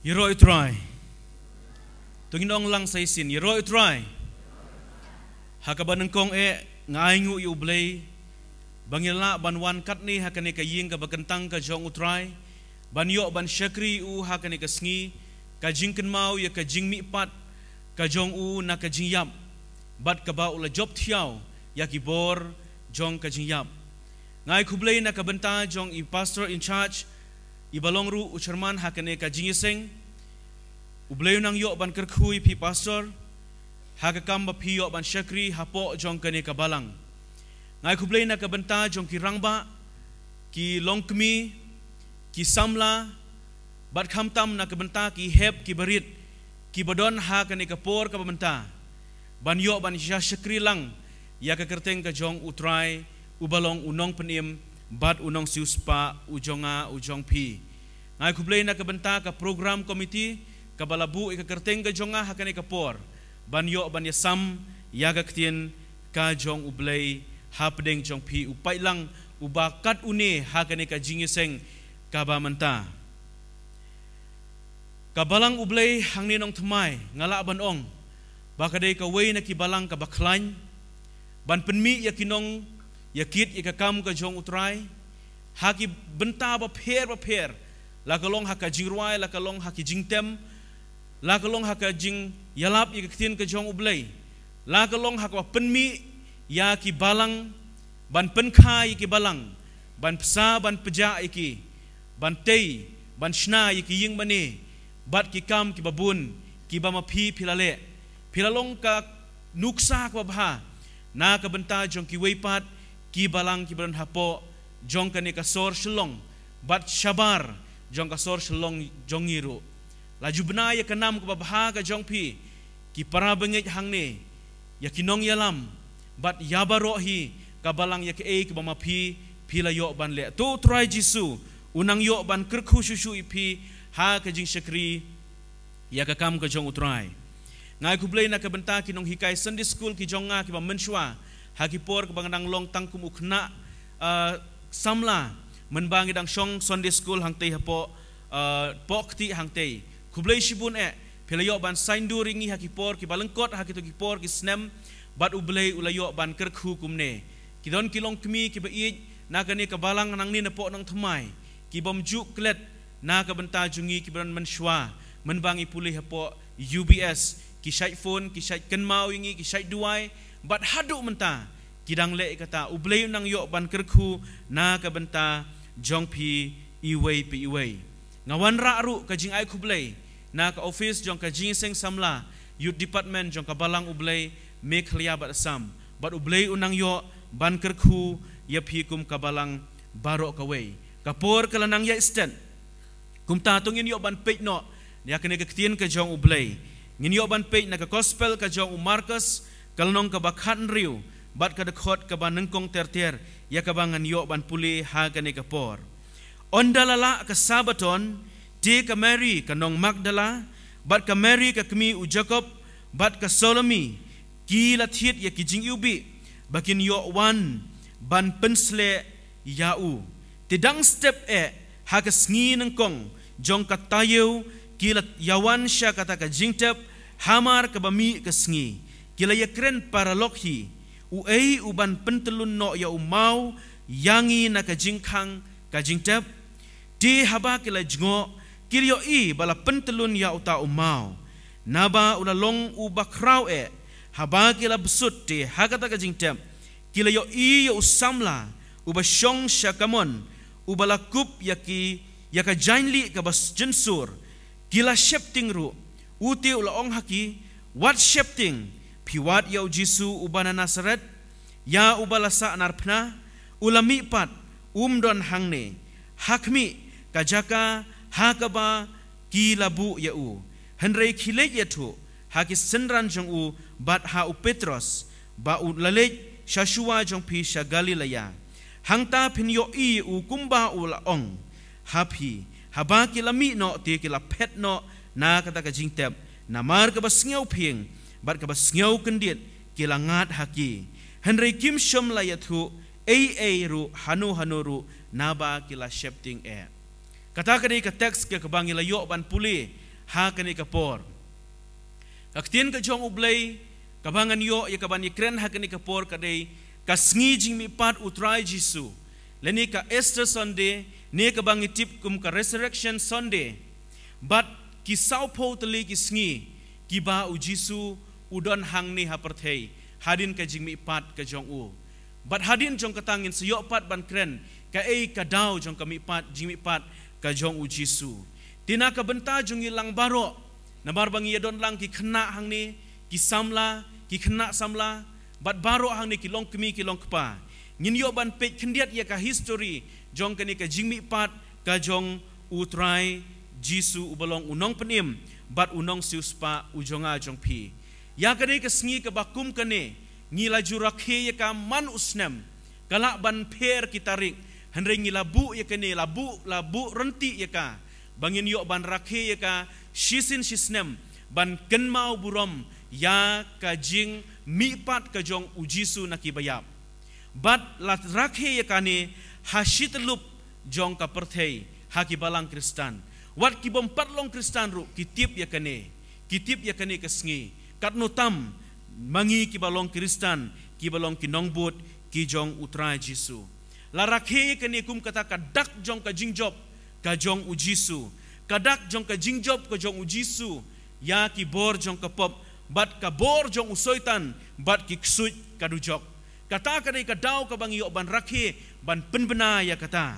Ïaroh ïa U Trai. To ngin ong lang sa shisien, ïaroh ïa U Trai. Ha kaba nyngkong eh, nga ai nguh ïa U Blei ba ngi lah ban wan katne ha kane ka ïing kaba kyntang ka jong U Trai, ban ïoh ban shakri ïa u ha kane ka sngi, ka jingkynmaw ïa ka jingmihpat ka jong u na ka jingïap, bad kaba u la jop thiaw ïa ki bor jong ka jingïap. Nga ai khublei na ka bynta jong i pastor in charge, i ba long ruh u chairman ha kane ka jingïaseng. U Blei un nang ïoh ban kyrkhu ïa phi pastor, ha ka kam ba phi ïoh ban shakri hapoh jong kane ka balang. Nga ai khublei na ka bynta jong ki rangbah, ki longkmie, ki samla, bad khamtam na ka bynta ki hep ki barit, ki ba don ha kane ka por kaba mynta, ban ïoh ban ïa shakri lang ïa ka kyrteng ka jong U Trai, u ba long u nongpynim bad u nongsiewspah u jong nga u jong phi. Nga ai khublei na ka bynta ka program committee, kaba la buh ïa ka kyrteng ka jong nga ha kane ka por, ban ïoh ban ïasam ïa ka ktien ka jong U Blei hapdeng jong phi, u paidlang uba kat une ha kane ka jingïaseng kaba mynta. Ka balang U Blei hangne nongthymmai, nga lah ban ong ba ka dei kawei na ki balang kaba khlaiñ ban pynmih ïa ki nongïakit ïa ka kam ka jong U Trai ha ki bynta bapher bapher, la ka long ha ka jingrwai, la ka long ha ki jingtem, la ka long ha ka jingïalap ïa ka ktien ka jong U Blei, la ka long ha kaba pynmih ïa ki balang, ban pynkha ïa ki balang, ban pynsa, ban pynjah ïa ki, ban tei, ban shna ïa ki ïing mane bad ki kam kiba bun kiba ma phi phi la leh. Phi la long ka nuksa kaba bha na ka bynta jong kiwei pat ki balang kiba don hapoh jong kane ka sor Shillong bad shabar jong ka sor Shillong jong ngi ruh. La ju bna ïa ka nam kaba bha ka jong phi, ki para bangeit hangne, ïa ki nongïalam, bad ïa baroh hi ka balang, ïa kaei kaba ma phi phi la ïoh ban leh. To U Trai Jisu un nang ïoh ban kyrkhu shuh shuh ïa phi ha ka jingshakri ïa ka kam ka jong U Trai. Nga ai khublei na ka bynta ki nonghikai Sunday School ki jong nga kiba mynshuwa ha ki por kaba nga dang long tang kum u khynnah, ah, samla, mynba ngi dang shong Sunday School hangtei hapoh, ah, poh kti hangtei. Khublei shibun eh, phi la ïoh ban saiñdur ïa ngi ha ki por kiba lyngkot, ha kito ki por ki snem, bad U Blei u la ïoh ban kyrkhu kumne. Ki don ki longkmie kiba ïeit na kane ka balang nangne napoh nongthymmai, ki bym ju klet na ka bynta jong ngi kiba don mynshuwa, mynba ngi pule hapoh U B S, ki shait phone, ki shait kynmaw ïa ngi, ki shait duwai, bad haduh mynta ki dang leh ïa kata. U Blei un nang ïoh ban kyrkhu na ka bynta jong phi iwei pa iwei. Nga wanrah ruh ka jingai khublei na ka office jong ka Jingïaseng Samla, Youth Department jong ka Balang U Blei Meghalaya bad Assam, bad U Blei un nang ïoh ban kyrkhu ïa phi kum ka balang baroh kawei. Ka por ka la nang ïaid stet. Kumta to ngin ïoh ban peit noh ïa kane ka ktien ka jong U Blei. Ngin ïoh ban peit na ka Gospel ka jong u Markos, ka lynnong kaba khathynriew bad ka dkhot kaba nyngkong ter ter, ïa kaba ngan ïoh ban pule ha kane ka por. Ynda la lah ka Sabbaton, te ka Mari ka nong Magdala bad ka Mari ka kmie u Jakob bad ka Salome, ki la thied ïa ki jingiwbih ba kin ïoh wan ban pynsleh ïa u. Te dang step eh, ha ka sngi nyngkong jong ka taïew, ki la ïawan sha kata ka jingtep hamar kaba mih ka sngi. Ki la ïakren paralok hi, uei u ban pyntyllun noh ïa u maw ïa ngi na ka jingkhang ka jingtep? Te haba ki la jngoh, ki la ïohi ba la pyntyllun ïa uta u maw, naba u la long u bakhraw eh. Haba ki la bsut te ha kata ka jingtep, ki la ïohi ïa u samla uba shong sha kamon, uba la kup ïa ki, ïa ka jaiñlih kaba s-, jynsur, ki la sheptieng ruh. U te u la ong ha ki, wat sheptieng, phi wad ïa u Jisu uba na Nasaret, ïa uba la sahnarphna, u la mihpat, um don hangne, ha khmih, ka jaka, ha kaba, ki la buh ïa u. Hynrei khie leit ïathuh, ha ki synran jong u, bad ha u Petros, ba u la leit, sha shuwa jong phi sha Galilea. Hangta phin ïohi ïa u kumba u la ong. Ha phi, haba ki la mih noh te ki la phet noh, na kata ka jingtep, namar kaba sngewphieng, bad kaba sngewkyndit, ki la ngat ha ki. Hynrei kim shym la ïathuh, ei ei ruh, hano hano ruh, naba ki la sheptieng eh. Kata ka dei ka text ka kaba ngi la ïoh ban pule, ha kane ka por. Ka ktien ka jong U Blei, kaba ngan ïoh, ïa kaban ïakren ha kane ka por ka dei, ka sngi jingmihpat U Trai Jisu. Lane ka Easter Sunday, ne kaba ngi tip kum ka Resurrection Sunday. Bad ki sawphew tylli ki sngi, kiba U Jisu, u don hangne ha pyrthei, hadien ka jingmihpat ka jong u. Bad hadien jong kata ngin sa ïoh pat ban kren, kaei ka daw jong ka mihpat, jingmihpat, ka jong U Jisu. Te na ka bynta jong ngi lang baroh, namar ba ngi ïa don lang ki khynnah hangne, ki samla, ki khynnah samla, bad baroh hangne ki longkmie ki longkpa. Ngin ïoh ban peit khyndiat ïa ka history, jong kane ka jingmihpat, ka jong U Trai, Jisu uba long u nongpynim, bad u nongsiewspah, u jong nga jong phi. Ïa kane ka sngi kaba kum kane, ngi la ju rakhe ïa ka man u snem, ka lah ban pher ki tarik, hynrei ngi la buh ïa kane, la buh, la buh ryntih ïa ka, ba ngin ïoh ban rakhe ïa ka, shisien shisnem, ban kynmaw burom, ïa ka jingmihpat ka jong U Jisu na ki baïap. Bad la rakhe ïa kane, ha shi tyllup jong ka pyrthei, ha ki balang Khristan. Wat ki bym pat long Khristan ruh, ki tip ïa kane, ki tip ïa kane ka sngi. Katno tam, ma ngi kiba long Khristan, kiba long ki nongbud, ki jong U Trai Jisu. La rakhe ïa kane kum kata ka dak jong ka jingjop, ka jong U Jisu. Ka dak jong ka jingjop, ka jong U Jisu. Ïa ki bor jong ka pop, bad ka bor jong u Soitan, bad ki ksuid ka dujok. Kata ka dei ka daw kaba ngi ïoh ban rakhe, ban pynbna ïa kata.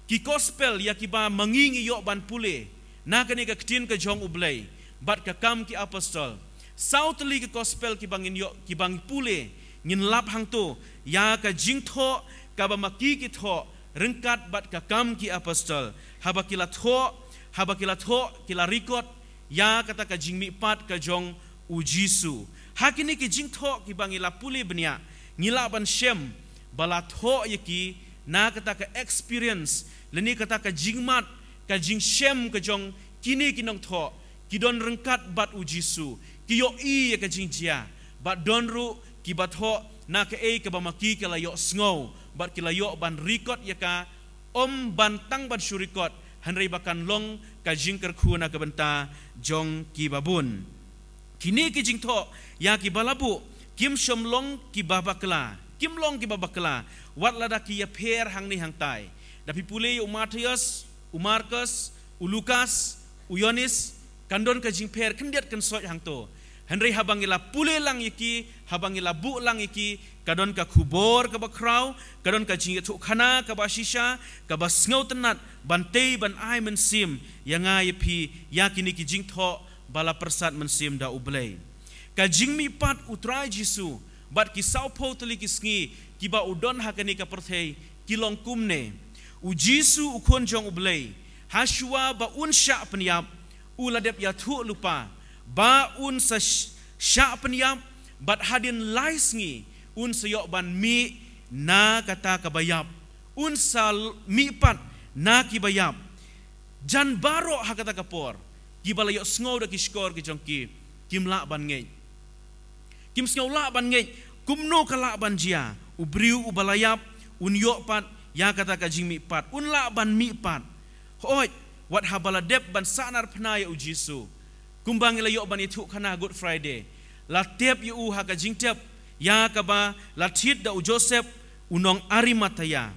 Ki gospel ïa kiba ma ngi ngi ïoh ban pule, na kane ka ktien ka jong U Blei, bad ka Kam ki Apostol. Saw tylli ki gospel kiba ngin ïoh, kiba ngi pule, ngin lap hangto, ïa ka jingthoh, kaba ma ki ki thoh, ryngkat bad ka Kam ki Apostol. Haba ki la thoh, haba ki la thoh, ki la record, ïa kata ka jingmihpat ka jong U Jisu. Ha kine ki jingthoh kiba ngi la pule bniah, ngi lah ban shem, ba la thoh ïa ki, na kata ka experience, lane kata ka jingmad, ka jingshem ka jong kine ki nongthoh, ki don ryngkat bad U Jisu, ki ïohi ïa ka jingjia, bad don ruh kiba thoh, na kaei kaba ma ki ki la ïohsngew, bad ki la ïoh ban record ïa ka, ym ban tang ban shu record, hynrei ba kan long ka jingkyrkhu na ka bynta jong kiba bun. Kine ki jingthoh, ïa kiba la buh, kim shym long kiba bakla, kim long kiba bakla, wat lada ki ïapher hangne hangtai. Da phi pule ïa u Mathaios, u Markos, u Lukas, u Ïoannis, kan don ka jingpher khyndiat khynsoit hangto. Hynrei haba ngi la pule lang ïa ki, haba ngi la buh lang ïa ki, ka don ka khubor kaba khraw, ka don ka jingïathuhkhana kaba shisha, kaba sngewtynnat, ban tei ban ai mynsiem, ïa nga ïa phi, ïa kine ki jingthoh, ba la pyrsad mynsiem da U Blei. Ka jingmihpat U Trai Jisu, bad ki sawphew tylli ki sngi, kiba u don ha kane ka pyrthei, ki long kumne. U Jisu U Khun jong U Blei, ha shuwa ba un shah pynïap, u la dep ïathuh lypa, ba un sa sh-, shah pynïap, bad hadien lai sngi, un sa ïoh ban mih, na kata kaba ïap. Un sa l-, mihpat, na kiba ïap. Jan baroh ha kata ka por, kiba la ïohsngew da ki shkor ki jong ki, kim lah ban ngeit. Kim sngew lah ban ngeit, kumno ka lah ban jia, u briew uba la ïap, un ïoh pat, ïa kata ka jingmihpat, un lah ban mihpat. Hooid, wat haba la dep ban sahnarphna ïa U Jisu. Kumba ngi la ïoh ban ïathuhkhana Good Friday. La tep ïa u ha ka jingtep, ïa kaba, la thied da u Joseph, u nong Arimathea.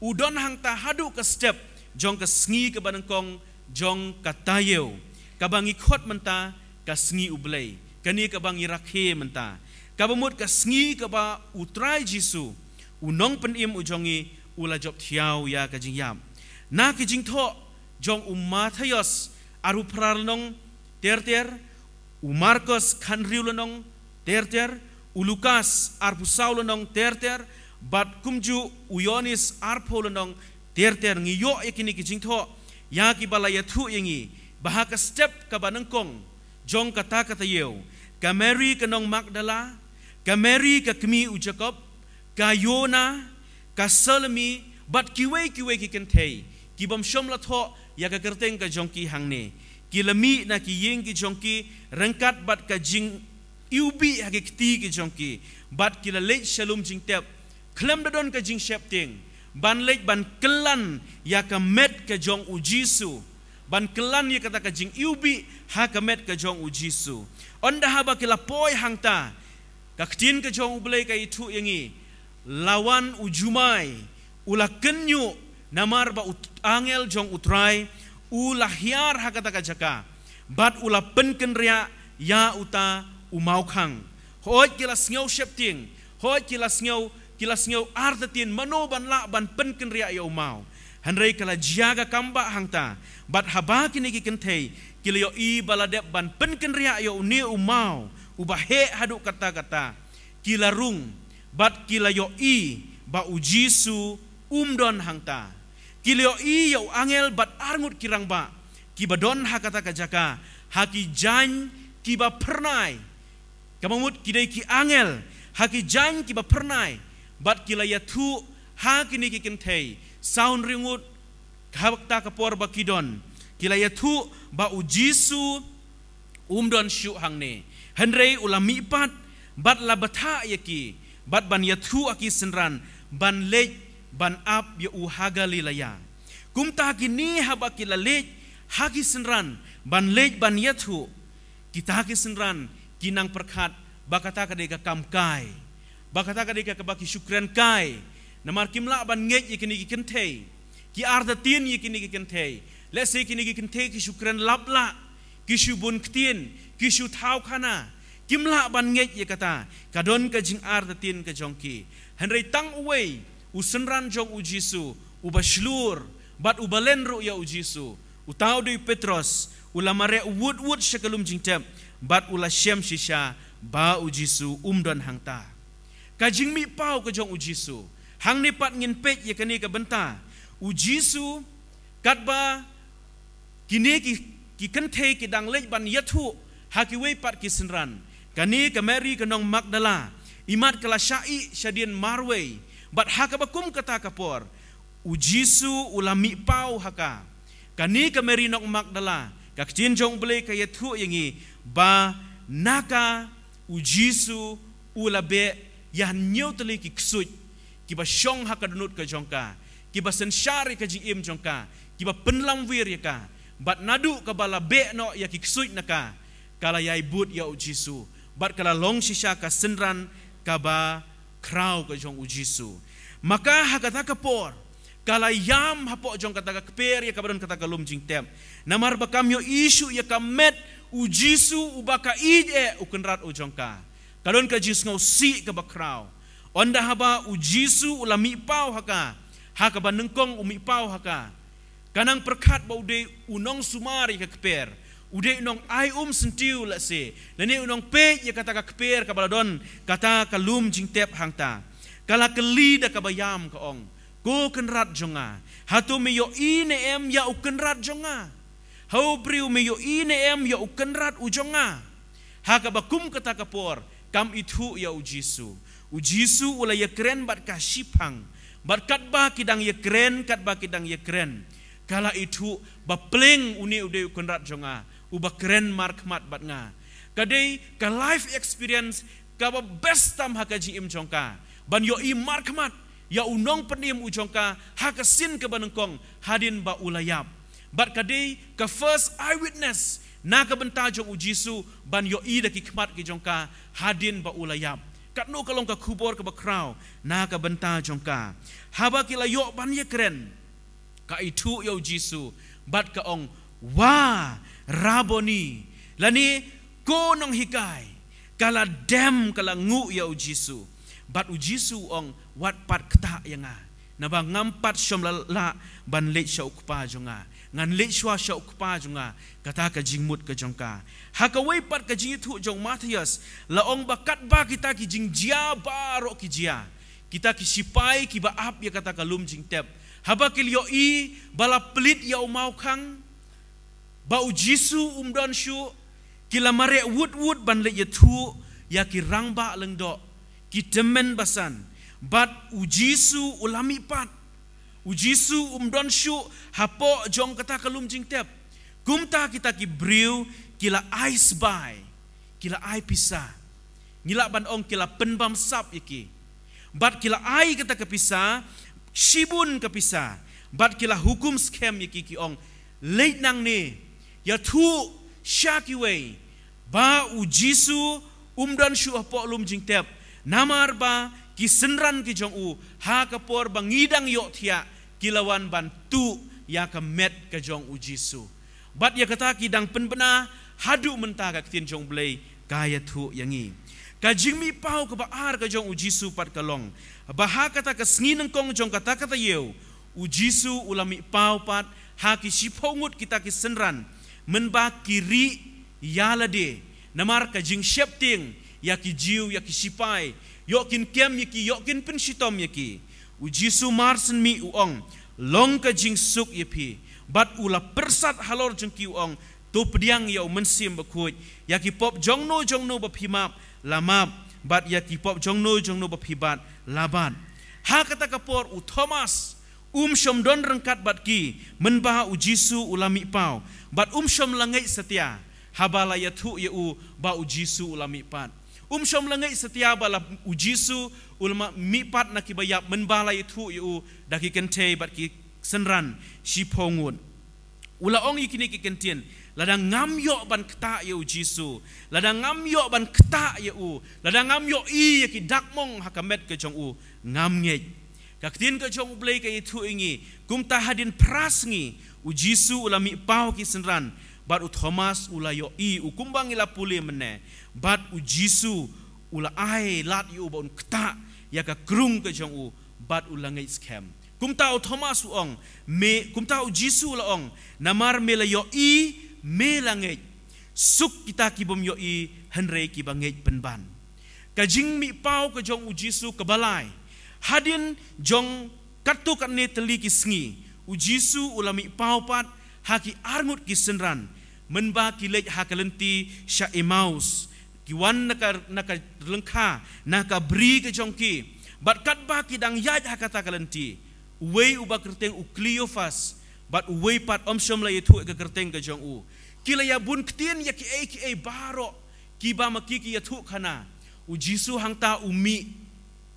U don hangta haduh ka step, jong ka sngi kaba nyngkong, jong ka taïew. Kaba ngi khot mynta, ka sngi U Blei. Kane kaba ngi rakhe mynta. Kaba mut ka sngi kaba U Trai Jisu, u nongpynim u jong ngi, u la jop thiaw ïa ka jingïap. Na ki jingthoh jong u Mathaios arphew phra lynnong ter ter, u Markos khathynriew lynnong ter ter, u Lukas arphew saw lynnong ter ter, bad kumjuh u Ïoannis arphew lynnong ter ter, ngi ïoh ïa kine ki jingthoh ïa kiba la ïathuh ïa ngi ba ha ka step kaba nyngkong jong kata ka taïew, ka Mary ka nong Magdala, ka Mary ka kmie u Jakob, ka Ïoanna, ka Salome, bad kiwei kiwei ki kynthei ki bym shym la thoh ïa ka kyrteng ka jong ki hangne. Ki la mih na ki ïing ki jong ki ryngkat bad ka jingiwbih ha ki kti ki jong ki, bad ki la leit sha lum jingtep khlem da don ka jingsheptieng, ban leit ban kyllan ïa ka met ka jong u Jisu, ban kyllan ïa kata ka jingiwbih ha ka met ka jong u Jisu. Ynda haba ki la poi hangta, ka ktien ka jong U Blei ka ïathuh ïa ngi, la wan u jumai, u la kynñiuh, namar ba u t-, angel jong U Trai u la hiar ha kata ka jaka, bad u la pynkynriah ïa uta u mawkhang. Hooid ki la sngew sheptieng, hooid ki la sngew, ki la sngew artatien, mano ban lah ban pynkynriah ïa u maw. Hynrei ka la jia ka kam ba hangta, bad haba kine ki kynthei ki la ïohi ba la dep ban pynkynriah ïa une u maw uba heh haduh katta katta, ki la rung, bad ki la ïohi ba u Jisu um don hangta. Ki la ïohi ïa u angel bad arngut ki rangbah kiba don ha kata ka jaka ha ki jaiñ kiba phyrnai. Kaba mut ki dei ki angel ha ki jaiñ kiba phyrnai, bad ki la ïathuh ha kine ki kynthei saw hynriew ngut, ha kata ka por ba ki don, ki la ïathuh ba u Jisu um don shuh hangne. Hynrei u la mihpat bad la bthah ïa ki, bad ban ïathuh ha ki synran ban leit ban ap ïa u ha Galilea. Kumta kine haba ki la leit ha ki synran ban leit ban ïathuh, kita ki synran ki nang pyrkhat ba kata ka dei ka kam kai, ba kata ka dei ka, kaba ki shu kren kai. Namar kim lah ban ngeit ïa kine ki kynthei, ki artatien ïa kine ki kynthei. Lehse kine ki kynthei ki shu kren lap lah, ki shu bun ktien, ki shu thaw khana. Kim lah ban ngeit ïa kata, ka don ka jingartatien ka jong ki. Hynrei tang uwei u synran jong u Jisu uba shlur bad uba len ruh ïa u Jisu, uta u dei u Petros, u la mareh wut wut sha ka lum jingtep bad u la shem shisha ba u Jisu um don hangta. Ka jingmihpaw ka jong u Jisu. Hangne pat ngin peit ïa kane ka bynta. U Jisu, katba kine ki, ki kynthei ki dang leit ban ïathuh ha kiwei pat ki synran, kane ka Mary ka nong Magdala, imat ka la shah ïeh shadien marwei. Bad ha kaba kum kata ka por, u Jisu u la mihpaw ha ka. Kane ka Mary nong Magdala, ka ktien jong U Blei ka ïathuh ïa ngi ba na ka u Jisu u la beh ïa hynñiew tylli ki ksuid kiba shong ha ka dohnud ka jong ka, kiba synshar ïa ka jingim jong ka, kiba pynlamwir ïa ka. Bad naduh kaba la beh noh ïa ki ksuid na ka, ka la ïai bud ïa u Jisu, bad ka la long shisha ka synran kaba khraw ka jong u Jisu. Maka ha kata ka por, ka la ïam hapoh jong kata ka kper ïa kaba don kata ka lum jingtep. Namar ba kam ïohi shuh ïa ka met u Jisu uba ka ïeit eh u kynrad u jong ka. Ka don ka jingsngewsih kaba khraw. Ynda haba u Jisu u la mihpaw ha ka, ha kaba nyngkong u mihpaw ha ka, ka nang pyrkhat ba u dei u nongsumar ïa ka kper, u dei u nongai um syntiew lehse, lane u nongpeit ïa kata ka kper kaba la don kata ka lum jingtep hangta. Ka la kylli da kaba ïam ka ong, "Ko kynrad jong nga, hato me ïohi ne em ïa u kynrad jong nga? Ha u briew me ïohi ne em ïa u kynrad u jong nga?" Ha kaba kum kata ka por, kam ithuh ïa u Jisu. U Jisu u la ïakren bad ka shiphang. Bad katba ki dang ïakren, katba ki dang ïakren, ka la ithuh ba pleng une u dei u kynrad jong nga, uba kren markhmat bad nga. Ka dei ka life experience kaba best tam ha ka jingim jong ka, ban ïohi markhmat ïa u nongpynim u jong ka ha ka sien kaba nyngkong hadien ba u la ïap. Bad ka dei ka first eyewitness na ka bynta jong u Jisu ban ïohi da ki khmat ki jong ka hadien ba u la ïap. Katno ka long ka khubor kaba khraw na ka bynta jong ka. Haba ki la ïoh ban ïakren, ka ithuh ïa u Jisu bad ka ong, "Wa Raboni," lane, "Ko nonghikai." Ka la dem, ka la nguh ïa u Jisu. Bad u Jisu u ong, "Wat pat ktah ïa nga. Naba ngam pat shym la lah ban leit sha u Kpa jong nga. Ngan leit shuwa sha u Kpa jong nga, kata ka jingmut ka jong ka. Ha kawei pat ka jingïathuh jong u Mathaios la ong ba katba kita ki jingjia baroh ki jia, kita ki shipai kiba ap ïa kata ka lum jingtep, haba ki la ïohi ba la plie ïa u mawkhang, ba u Jisu um don shuh, ki la mareh wut wut ban leit ïathuh ïa ki rangbah lyngdoh, ki tymmen basan. Bad u Jisu u la mihpat. U Jisu um don shuh hapoh jong kata ka lum jingtep. Kumta kita ki briew ki la ai sbai, ki la ai pisa. Ngi lah ban ong ki la pynbamsap ïa ki. Bad ki la ai kata ka pisa, shibun ka pisa. Bad ki la hukum skhem ïa ki, ki ong, leit nangne, ïathuh sha kiwei ba u Jisu um don shuh hapoh lum jingtep. Namar ba ki synran ki jong u, ha ka por ba ngi dang ïohthiah, ki la wan ban tuh ïa ka met ka jong u Jisu. Bad ïa kata ki dang pynbna, haduh mynta ka ktien jong u Blei ka ïathuh ïa ngi. Ka jingmihpaw kaba ar ka jong u Jisu pat ka long ba ha kata ka sngi nyngkong jong kata ka taïew, u Jisu u la mihpaw pat ha ki shiphew ngut kita ki synran, mynba ki rieh ïa lade namar ka jingsheptieng ïa ki Jiw, ïa ki shipai, ïoh kin kem ïa ki, ïoh kin pynshitom ïa ki. U Jisu marsynmieh u ong, long ka jingsuk ïa phi. Bad u la pyrsad halor jong ki u ong, to pdiang ïa u Mynsiem Bakhuid. Ïa ki pop jongno jongno ba phi map, la map. Bad ïa ki pop jongno jongno ba phi bat, la bat. Ha kata ka por u Thomas um shym don ryngkat bad ki, mynba u Jisu u la mihpaw. Bad um shym la ngeit satia haba la ïathuh ïa u ba u Jisu u la mihpat. Um shym la ngeit satia ba la u Jisu u la ma-, mihpat na kiba ïap, mynba la ïathuh ïa u da ki kynthei bad ki synran shiphew ngut. U la ong ïa kine ki kyntien, lada ngam ïoh ban ktah ïa u Jisu, lada ngam ïoh ban ktah ïa u, lada ngam ïohi ïa ki dakmong ha ka met ka jong u, ngam ngeit. Ka ktien ka jong u Blei ka ïathuh ïa ngi, kumta hadien phra sngi, u Jisu u la mihpaw ki synran, bad u Thomas u la ïohi u kumba ngi la pule mynne, bad u Jisu u la ai lad ïa u ba un ktah ïa ka krung ka jong u, bad u la ngeit skhem. Kumta u Thomas u ong, me, kumta u Jisu u la ong, namar me la ïohi, me la ngeit. Suk kita ki bym ïohi, hynrei kiba ngeit pynban. Ka jingmihpaw ka jong u Jisu kaba lai. Hadien jong katto katne tylli ki sngi, u Jisu u la mihpaw pat ha ki arngut ki synran, mynba ki leit ha ka lynti sha Emmaus, ki wan na ka, na ka lyngkha, na ka bri ka jong ki. Bad katba ki dang ïaid ha kata ka lynti, uwei uba kyrteng u Kleopas, bad uwei pat um shym la ïathuh ïa ka kyrteng ka jong u. Ki la ïabun ktien ïa kiei kiei baroh kiba ma ki ki ïathuhkhana. U Jisu hangta u mih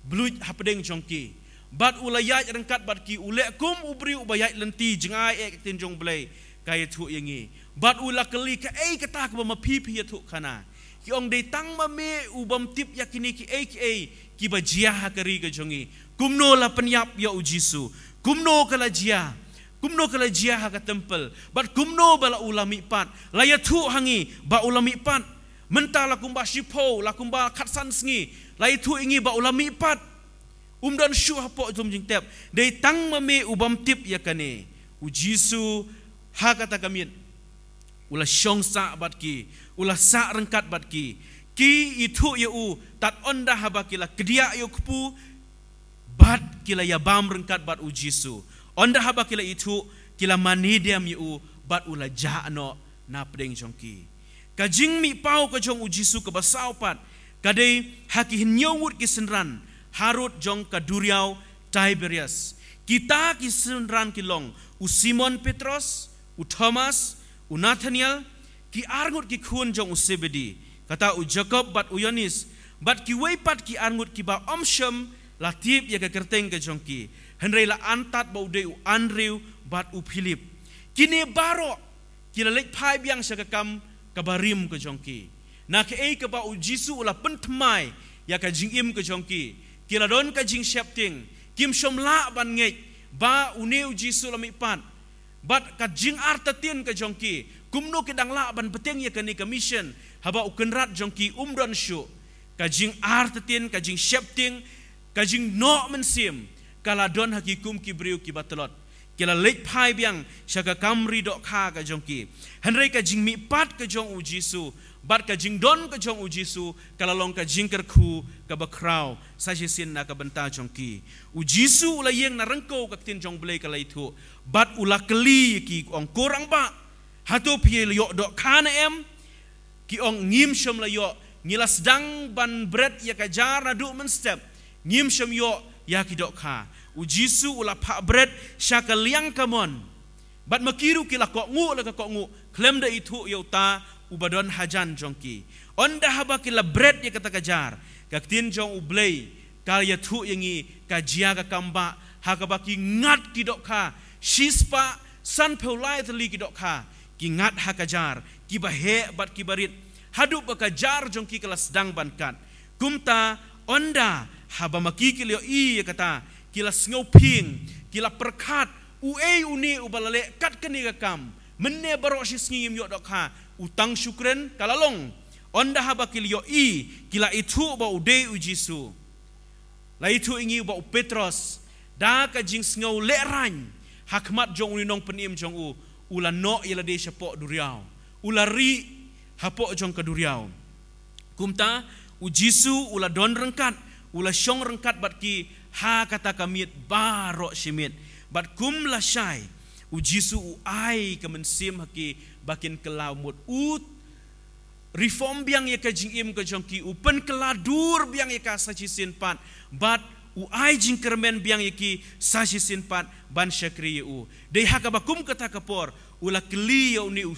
bluit hapdeng jong ki, bad u la ïaid ryngkat bad ki, u leh kum u briew uba ïaid lynti, jngai eh ka ktien jong u Blei ka ïathuh ïa ngi. Bad u la kylli, kaei kata kaba ma phi phi ïathuhkhana? Ki ong, dei tang ma me u bym tip ïa kine kiei kiei kiba jia ha ka ri ka jong ngi. Kumno la pynïap ïa u Jisu? Kumno ka la jia? Kumno ka la jia ha ka templ? Bad kumno ba la u la mihpat? La ïathuh ha ngi ba u la mihpat. Mynta la kumba shiphew, la kumba khatsan sngi, la ïathuh ïa ngi ba u la mihpat. Um don shuh hapoh lum jingtep. Dei tang ma me u bym tip ïa kane? U Jisu ha kata ka miet u la shong sah bad ki, u la sah ryngkat bad ki. Ki ithuh ïa u tad ynda haba ki la kdiah ïa u kpu, bad ki la ïabam ryngkat bad u Jisu. Ynda haba ki la ithuh, ki la mane dem ïa u, bad u la jah noh napdeng jong ki. Ka jingmihpaw ka jong u Jisu kaba saw pat ka dei ha ki hynñiew ngut ki synran harud jong ka duriaw Tiberias. Kita ki synran ki long u Simon Petros, u Thomas, u Nathanael, ki arngut ki khun jong u Sebedi, kata u Jakob bad u Ïoannis, bad kiwei pat ki arngut kiba um shym la tip ïa ka kyrteng ka jong ki, hynrei la antad ba u dei u Andrew bad u Philip. Kine baroh ki la leit phai biang sha ka kam kaba rim ka jong ki. Na kaei kaba u Jisu u la pynthymmai ïa ka jingim ka jong ki, ki la don ka jingsheptieng, kim shym lah ban ngeit ba une u Jisu la mihpat. Bad ka jingartatien ka jong ki, kumno ki dang lah ban bteng ïa kane ka mission haba u kynrad jong ki um don shuh? Ka jingartatien, ka jingsheptieng, ka jingnoh mynsiem, ka la don ha ki kum ki briew kiba tlot. Ki la leit phai biang sha ka kam ri dohkha ka jong ki. Hynrei ka jingmihpat ka jong u Jisu bad ka jingdon ka jong u Jisu ka la long ka jingkyrkhu kaba khraw sa shisien na ka bynta jong ki. U Jisu u la ïeng na ryngkew, ka ktien jong u Blei ka la ïathuh, bad u la kylli ïa ki, u ong, "Ko rangbah, hato phi ïoh dohkha ne em?" Ki ong, "Ngim shym la ïoh. Ngi la sdang ban bret ïa ka jar naduh mynstep, ngim shym ïoh ïa ki dohkha." U Jisu u la phah bret sha ka liang kamon, bad ma ki ruh ki la kohnguh la ka kohnguh, khlem da ithuh ïa uta uba don hajan jong ki. Ynda haba ki la bret ïa kata ka jar, ka ktien jong u Blei ka ïathuh ïa ngi, ka jia ka kambah ha kaba ki ngat ki dohkha, shispah sanphew lai tylli ki dohkha ki ngat ha ka jar, kiba heh bad kiba rit, haduh ba ka jar jong ki ka la sdang ban kat. Kumta, ynda haba ma ki ki la ïohi ïa kata, ki la sngewphieng, ki la pyrkhat, "Uei une uba la leh kat kane ka kam? Mynne baroh shi sngi ngim ïoh dohkha, u tang shu kren ka la long." Ynda haba ki la ïohi, ki la ithuh ba u dei u Jisu. La ithuh ïa ngi ba u Petros, da ka jingsngew lehraiñ ha khmat jong une u nongpynim jong u, u la noh ïa lade shapoh duriaw, u la rieh hapoh jong ka duriaw. Kumta, u Jisu u la don ryngkat, u la shong ryngkat bad ki ha kata ka miet baroh shi miet. Bad kum lashai, u Jisu u ai ka mynsiem ha ki ba kin kylla mut, u reform biang ïa ka jingim ka jong ki, u pynkylla dur biang ïa ka sa shisien pat, bad u ai jingkyrmen biang ïa ki sa shisien pat ban shakri ïa u. Dei ha kaba kum kata ka por, u la kylli ïa une u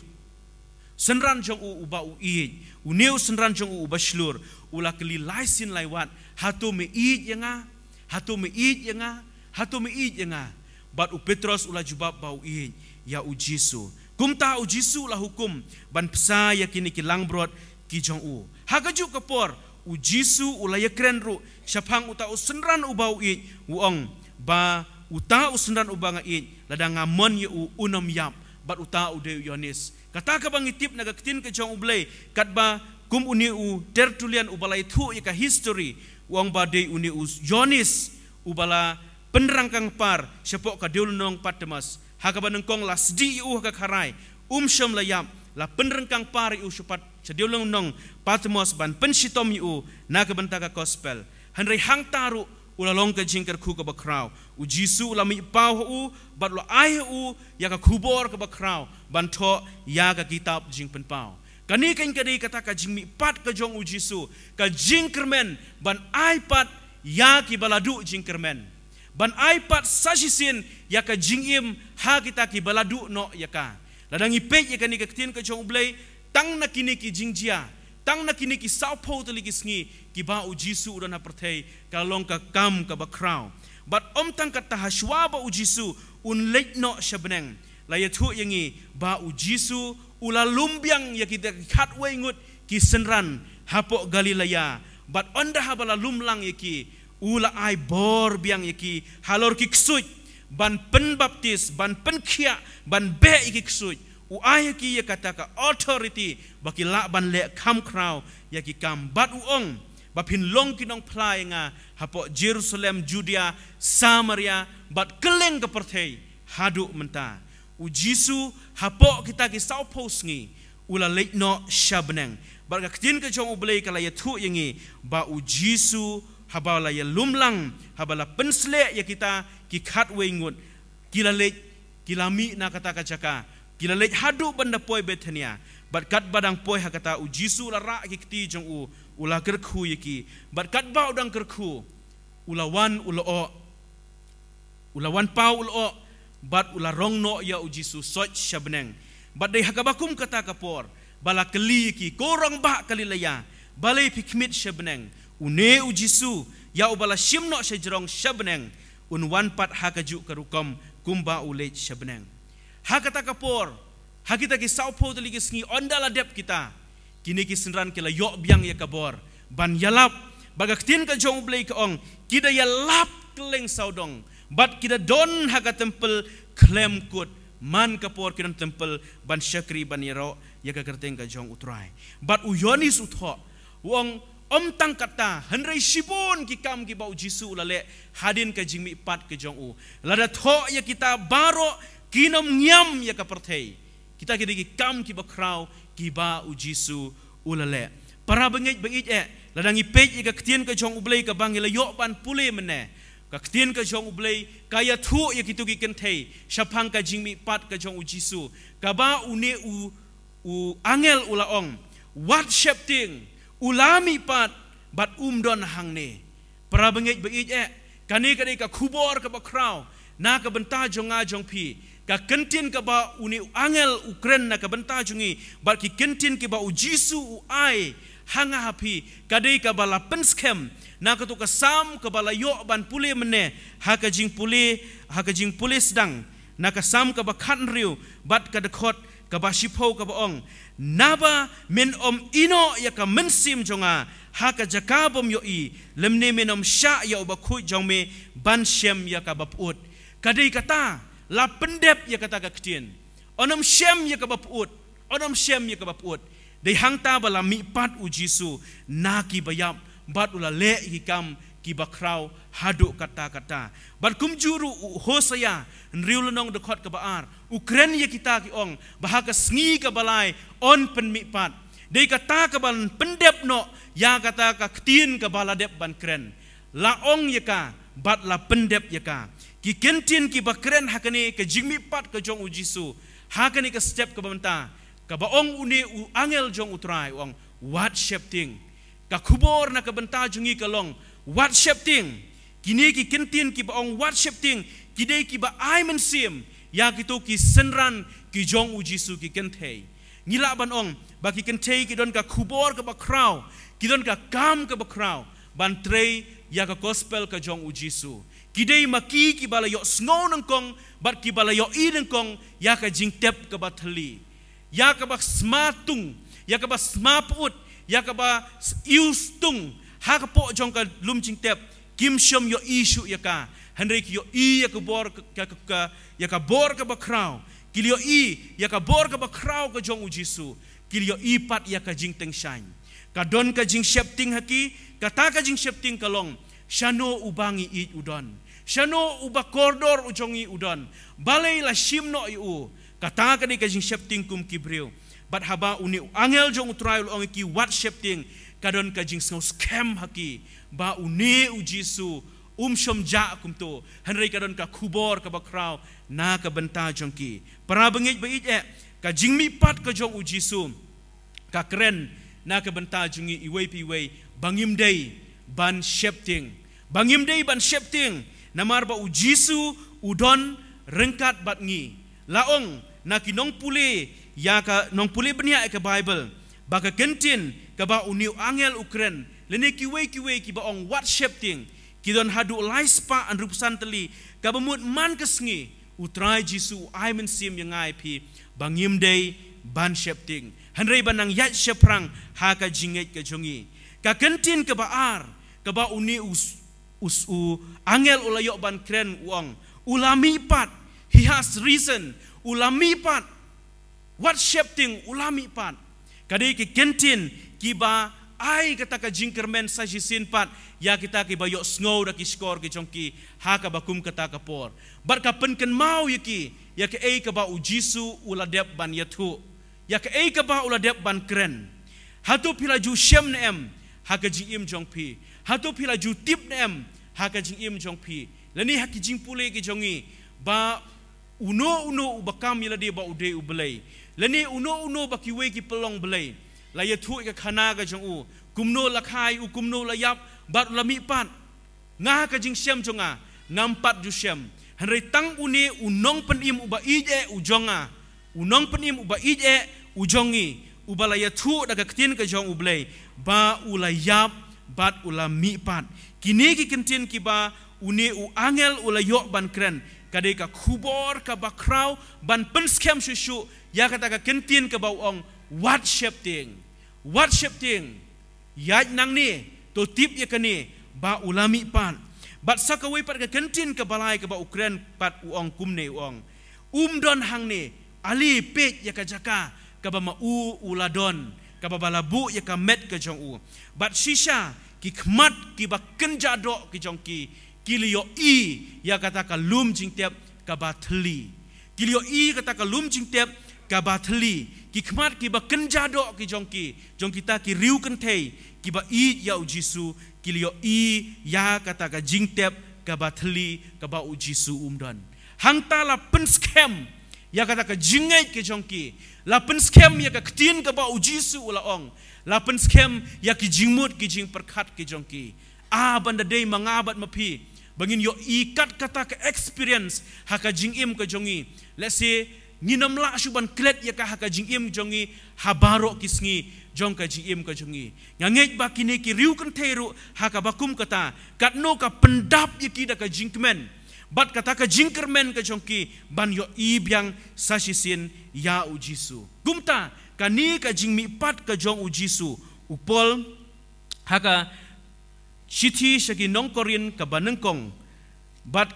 synran jong u uba u ïeit, une u synran jong u uba shlur, u la kylli lai sien lai wat, "Hato me ïeit ïa nga? Hato me ïeit ïa nga? Hato me ïeit ïa nga?" Bad u Petros u la jubab ba u ïeit ïa u Jisu. Kumta u Jisu u la hukum ban bsa ïa kine ki langbrot ki jong u. Ha kajuh ka por, u Jisu u la ïakren ruh shaphang uta u synran uba u ïeit, u ong ba, "Uta u synran uba nga ïeit, lada nga mon ïa u, un ym ïap." Bad uta u dei u Ïoannis. Kata kaba ngi tip na ka ktien ka jong u Blei, katba kum une u Tertullian uba la ïathuh ïa ka history, u ong ba dei une u Ïoannis uba la pynryngkang par shapoh ka dewlynnong Patmos, ha kaba nyngkong la sdieh ïa u ha ka kharai, um shym la ïap, la pynryngkang par ïa u shapoh sha dewlynnong Patmos ban pynshitom ïa u na ka bynta ka gospel. Hynrei hangta ruh u la long ka jingkyrkhu kaba khraw. U Jisu u la mih paw ha u, bad u la ai ha u ïa ka khubor kaba khraw ban thoh ïa ka kitab Jingpynpaw. Kane kan ka dei kata ka jingmihpat ka jong u Jisu, ka jingkyrmen ban ai pat ïa kiba la duh jingkyrmen, ban ai pat sa shisien ïa ka jingim ha kita kiba la duh noh ïa ka. Lada ngi peit ïa kane ka ktien ka jong u Blei, tang na kine ki jingjia, tang na kine ki sawphew tylli ki sngi kiba u Jisu u don ha pyrthei, ka long ka kam kaba khraw. Bad ym tang katta, hashwa ba u Jisu un leit noh sha bneng, la ïathuh ïa ngi ba u Jisu u la lum biang ïa kita ki khatwei ngut ki synran hapoh Galilea. Bad ynda haba la lum lang ïa ki, u la ai bor biang ïa ki halor ki ksuid, ban pynbaptis, ban pynkhiah, ban beh ïa ki ksuid. U ai ïa ki ïa kata ka authority ba ki lah ban leh kham khraw ïa ki kam. Bad u ong ba phin long ki nongphla ïa nga hapoh Jerusalem, Judea, Samaria, bad kylleng ka pyrthei haduh mynta. U Jisu hapoh kita ki sawphew sngi u la leit noh sha bneng. Bad ka ktien ka jong u Blei ka la ïathuh ïa ngi ba u Jisu haba la ïalum lang, haba la pynsleh ïa kita ki khatwei ngut, ki la leit, ki la mih na kata ka jaka, ki la leit haduh ban da poi Bethania. Bad katba dang poi ha kata, u Jisu u la rah ki kti jong u, u la kyrkhu ïa ki. Bad katba u dang kyrkhu, u la wan, u la oh, u la wan paw, u la oh, bad u la rong noh ïa u Jisu soit sha bneng. Bad dei ha kaba kum kata ka por ba la kylli ïa ki, "Ko rangbah Galilea, balei phi khmih sha bneng? Une u Jisu ïa uba la shim noh sha jrong sha bneng, un wan pat ha kajuh ka rukom kumba u leit sha bneng." Ha kata ka por, ha kita ki sawphew tylli ki sngi ynda la dep kita, kine ki synran ki la ïoh biang ïa ka bor ban ïalap. Bad ka ktien ka jong u Blei ka ong, ki da ïalap kylleng sawdong, bad ki da don ha ka templ khlem kut, man ka por ki don templ ban shakri, ban ïaroh ïa ka kyrteng ka jong u Trai. Bad u Ïoannis u thoh, u ong, Ym tang kata, hynrei shibun ki kam kiba u Jisu u la leh hadien ka jingmihpat ka jong u. Lada thoh ïa kita baroh, kin ym ngiam ïa ka pyrthei. Kita ki dei ki kam kiba khraw kiba u Jisu u la leh. Para bangeit ba ïeit eh, lada ngi peit ïa ka ktien ka jong u Blei kaba ngi la ïoh ban pule mynne, ka ktien ka jong u Blei ka ïathuh ïa kito ki kynthei shaphang ka jingmihpat ka jong u Jisu, kaba une u u angel u la ong, wat sheptieng, u la mihpat bad um don hangne. Para bangeit ba ïeit eh, kane ka dei ka khubor kaba khraw na ka bynta jong nga jong phi. Ka kyntien kaba une u angel u kren na ka bynta jong ngi bad ki kyntien kiba u Jisu u ai ha nga ha phi, ka dei kaba la pynskhem na kato ka Salm kaba la ïoh ban pule mynne ha ka jingpule, ha ka jingpule sdang, na ka Salm kaba khathynriew bad ka dkhot kaba shiphew kaba ong, naba men ym ïehnoh ïa ka mynsiem jong nga ha ka jaka bym ïohi, lymne men ym shah ïa u bakhuid jong me ban shem ïa kaba pyut. Ka dei kata, la pyndep ïa kata ka ktien. Yn ym shem ïa kaba pyut, yn ym shem ïa kaba pyut. Dei hangta ba la mihpat u Jisu na kiba ïap bad u la leh ïa ki kam kiba khraw haduh katta katta. Bad kumjuh ruh u Hosea hynriew lynnong dkhot kaba ar, u kren ïa kita, ki ong ba ha ka sngi kaba lai yn pynmihpat. Dei kata kaban pyndep noh ïa kata ka ktien kaba la dep ban kren. La ong ïa ka bad la pyndep ïa ka. Ki kyntien kiba kren ha kane ka jingmihpat ka jong u Jisu ha kane ka step kaba mynta, kaba ong une u angel jong u Trai, u ong, wat sheptieng. Ka khubor na ka bynta jong ngi ka long, wat sheptieng. Kine ki kyntien kiba ong wat sheptieng, ki dei kiba ai mynsiem ïa kito ki synran ki jong u Jisu, ki kynthei. Ngi lah ban ong ba ki kynthei ki don ka khubor kaba khraw, ki don ka kam kaba khraw ban trei ïa ka gospel ka jong u Jisu. Ki dei ma ki kiba la ïohsngew nyngkong bad kiba la ïohi nyngkong ïa ka jingtep kaba thylli, ïa kaba sma tung, ïa kaba sma pyut, ïa kaba s-, ïohsngew tung ha ka pdeng jong ka lum jingtep. Kim shym ïohi shuh ïa ka, hynrei ki ïohi ïa ka bor ka, ka, ka, ïa ka bor kaba khraw. Ki ïohi ïa ka bor kaba khraw ka jong u Jisu. Ki ïohi pat ïa ka jingtyngshaiñ. Ka don ka jingsheptieng ha ki, kata ka jingsheptieng ka long, shano uba ngi ïeit u don? Shano uba kordor u jong ngi u don? Balei la shim noh ïa u? Kata ka dei ka jingsheptieng kum ki briew. Bad haba une u angel jong u Trai u la ong ïa ki wat sheptieng, ka don ka jingsngew skhem ha ki ba une u Jisu um shym jah kumto, hynrei ka don ka khubor kaba khraw na ka bynta jong ki. Para bangeit ba ïeit eh, ka jingmihpat ka jong u Jisu ka kren na ka bynta jong ngi iwei pa iwei ba ngim dei ban sheptieng. Ba ngim dei ban sheptieng, namar ba u Jisu u don ryngkat bad ngi. La ong na ki nongpule ïa ka, nongpule bniah ïa ka Baibl, ba ka kyntien kaba une u angel u kren lane kiwei kiwei kiba ong wat sheptieng, ki don haduh lai spah hynriewphew san tylli, kaba mut man ka sngi u Trai Jisu u ai mynsiem ïa nga ïa phi ba ngim dei ban sheptieng, hynrei ban nang ïaid shaphrang ha ka jingngeit ka jong ngi. Ka kyntien kaba ar kaba une u s-, u s-, u angel u la ïoh ban kren, u ong, u la mihpat. He has risen. U la mihpat. Wat sheptieng, u la mihpat. Ka dei ki kyntien kiba ai kata ka jingkyrmen sa shisien pat ïa kita kiba ïohsngew da ki shkor ki jong ki ha kaba kum kata ka por. Bad ka pynkynmaw ïa ki ïa kaei kaba u Jisu u la dep ban ïathuh, ïa kaei kaba u la dep ban kren. Hato phi la ju shem ne em ha ka jingim jong phi? Hato phi la ju tip ne em ha ka jingim jong phi lane ha ki jingpule ki jong ngi ba uno uno uba kam ïa lade ba u dei u blei, lane uno uno ba kiwei ki pynlong blei, la ïathuh ïa ka khana ka jong u, kumno la kha ïa u, kumno la ïap bad u la mihpat? Nga ha ka jingshem jong nga ngam pat ju shem, hynrei tang une u nongpynim uba ïeit eh u jong nga, u nongpynim uba ïeit eh u jong ngi, uba la ïathuh da ka ktien ka jong u Blei ba u la ïap bad u la mihpat. Kine ki kyntien kiba une u angel u la ïoh ban kren, ka dei ka khubor kaba khraw ban pynskhem shuh shuh ïa kata ka kyntien kaba u ong, wat sheptieng. Wat sheptieng. Ïaid nangne, to tip ïa kane ba u la mihpat. Bad sa kawei pat ka kyntien kaba lai kaba u kren pat, u ong kumne, u ong, um don hangne, ale peit ïa ka jaka kaba ma u u la don. kaba ba la buh ïa ka met ka jong u. Bad shisha ki khmat kiba kynja doh ki jong ki, ki la ïohi ïa kata ka lum jingtep kaba thylli. Ki la ïohi kata ka lum jingtep kaba thylli. Ki khmat kiba kynja doh ki jong ki, jong kita ki riewkynthei kiba ïeit ïa u Jisu, ki la ïohi ïa kata ka jingtep kaba thylli kaba u Jisu um don. Hangta la pynskhem ïa kata ka jingngeit ka jong ki. La pynskhem ïa ka ktien kaba u Jisu u la ong. La pynskhem ïa ki jingmut ki jingpyrkhat ki jong ki. Ah, ban da dei ma nga bad ma phi ba ngin ïohi kat kata ka experience ha ka jingim ka jong ngi. Let's say, ngin ym lah shuh ban klet ïa ka ha ka jingim jong ngi ha baroh ki sngi jong ka jingim ka jong ngi. Nga ngeit ba kine ki riewkynthei ruh ha kaba kum kata, katno ka pyndap ïa ki da ka jingkmen bad kata ka jingkyrmen ka jong ki ban ïohi biang sa shisien ïa u Jisu. Kumta, kane ka jingmihpat ka jong u Jisu, u Paul ha ka shithi sha ki nong Korinth kaba nyngkong bad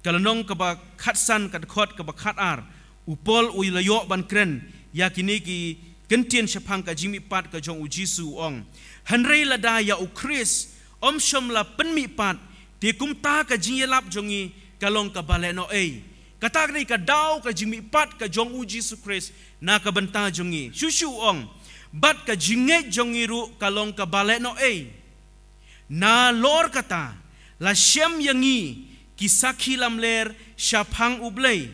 ka lynnong kaba khatsan, ka dkhot kaba khatar, u Paul u la ïoh ban kren ïa kine ki kyntien shaphang ka jingmihpat ka jong u Jisu, u ong: Hynrei lada ïa u Khrist ym shym la pynmihpat, te kumta ka jingïalap jong ngi ka long kaba lehnohei. Kata ka dei ka daw ka jingmihpat ka jong u Jisu Khrist na ka bynta jong ngi. Shuh shuh u ong: Bad ka jingngeit jong ngi ruh ka long kaba lehnohei. Nalor kata, la shem ïa ngi ki sakhi lamler shaphang U Blei,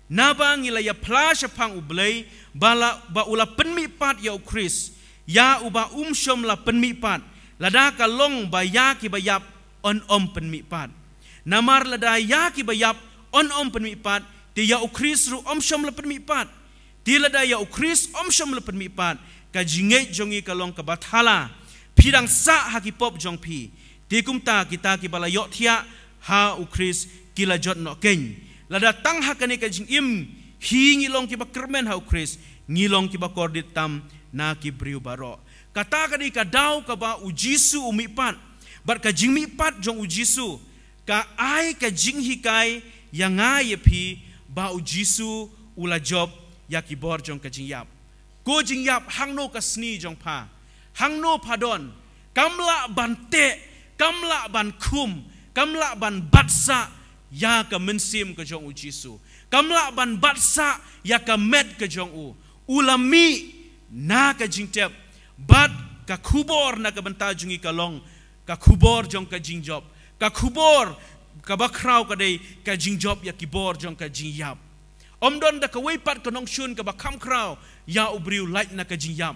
naba ngi la ïaphla shaphang U Blei ba la, ba u la pynmihpat ïa u Khrist, ïa uba um shym la pynmihpat, lada ka long ba ïa kiba ïap yn ym pynmihpat. Namar lada ïa kiba ïap yn ym pynmihpat, te ïa u Khrist ruh ym shym la pynmihpat. Te lada ïa u Khrist ym shym la pynmihpat, ka jingngeit jong ngi ka long kaba thala. Phi dang sah ha ki pop jong phi. Te kumta kita kiba la ïohthiah ha u Khrist ki la jot noh keiñ. Lada tang ha kane ka jingim hi ngi long kiba kyrmen ha u Khrist, ngi long kiba kordit tam na ki briew baroh. Kata ka dei ka daw kaba u Jisu u mihpat. Bad ka jingmihpat jong u Jisu ka ai ka jinghikai ïa nga ïa phi ba u Jisu u la jop ïa ki bor jong ka jingïap. Ko jingïap, hangno ka sni jong pha, hangno pha don, kam lah ban teh, kam lah ban khum, kam lah ban bat sah ïa ka mynsiem ka jong u Jisu. Kam lah ban bat sah ïa ka met ka jong u. U la mih na ka jingtep, bad ka khubor na ka bynta jong ngi ka long ka khubor jong ka jingjop. Ka khubor kaba khraw ka dei ka jingjop ïa ki bor jong ka jingïap. Ym don da kawei pat ka nongshun kaba kham khraw ïa u briew lait na ka jingïap.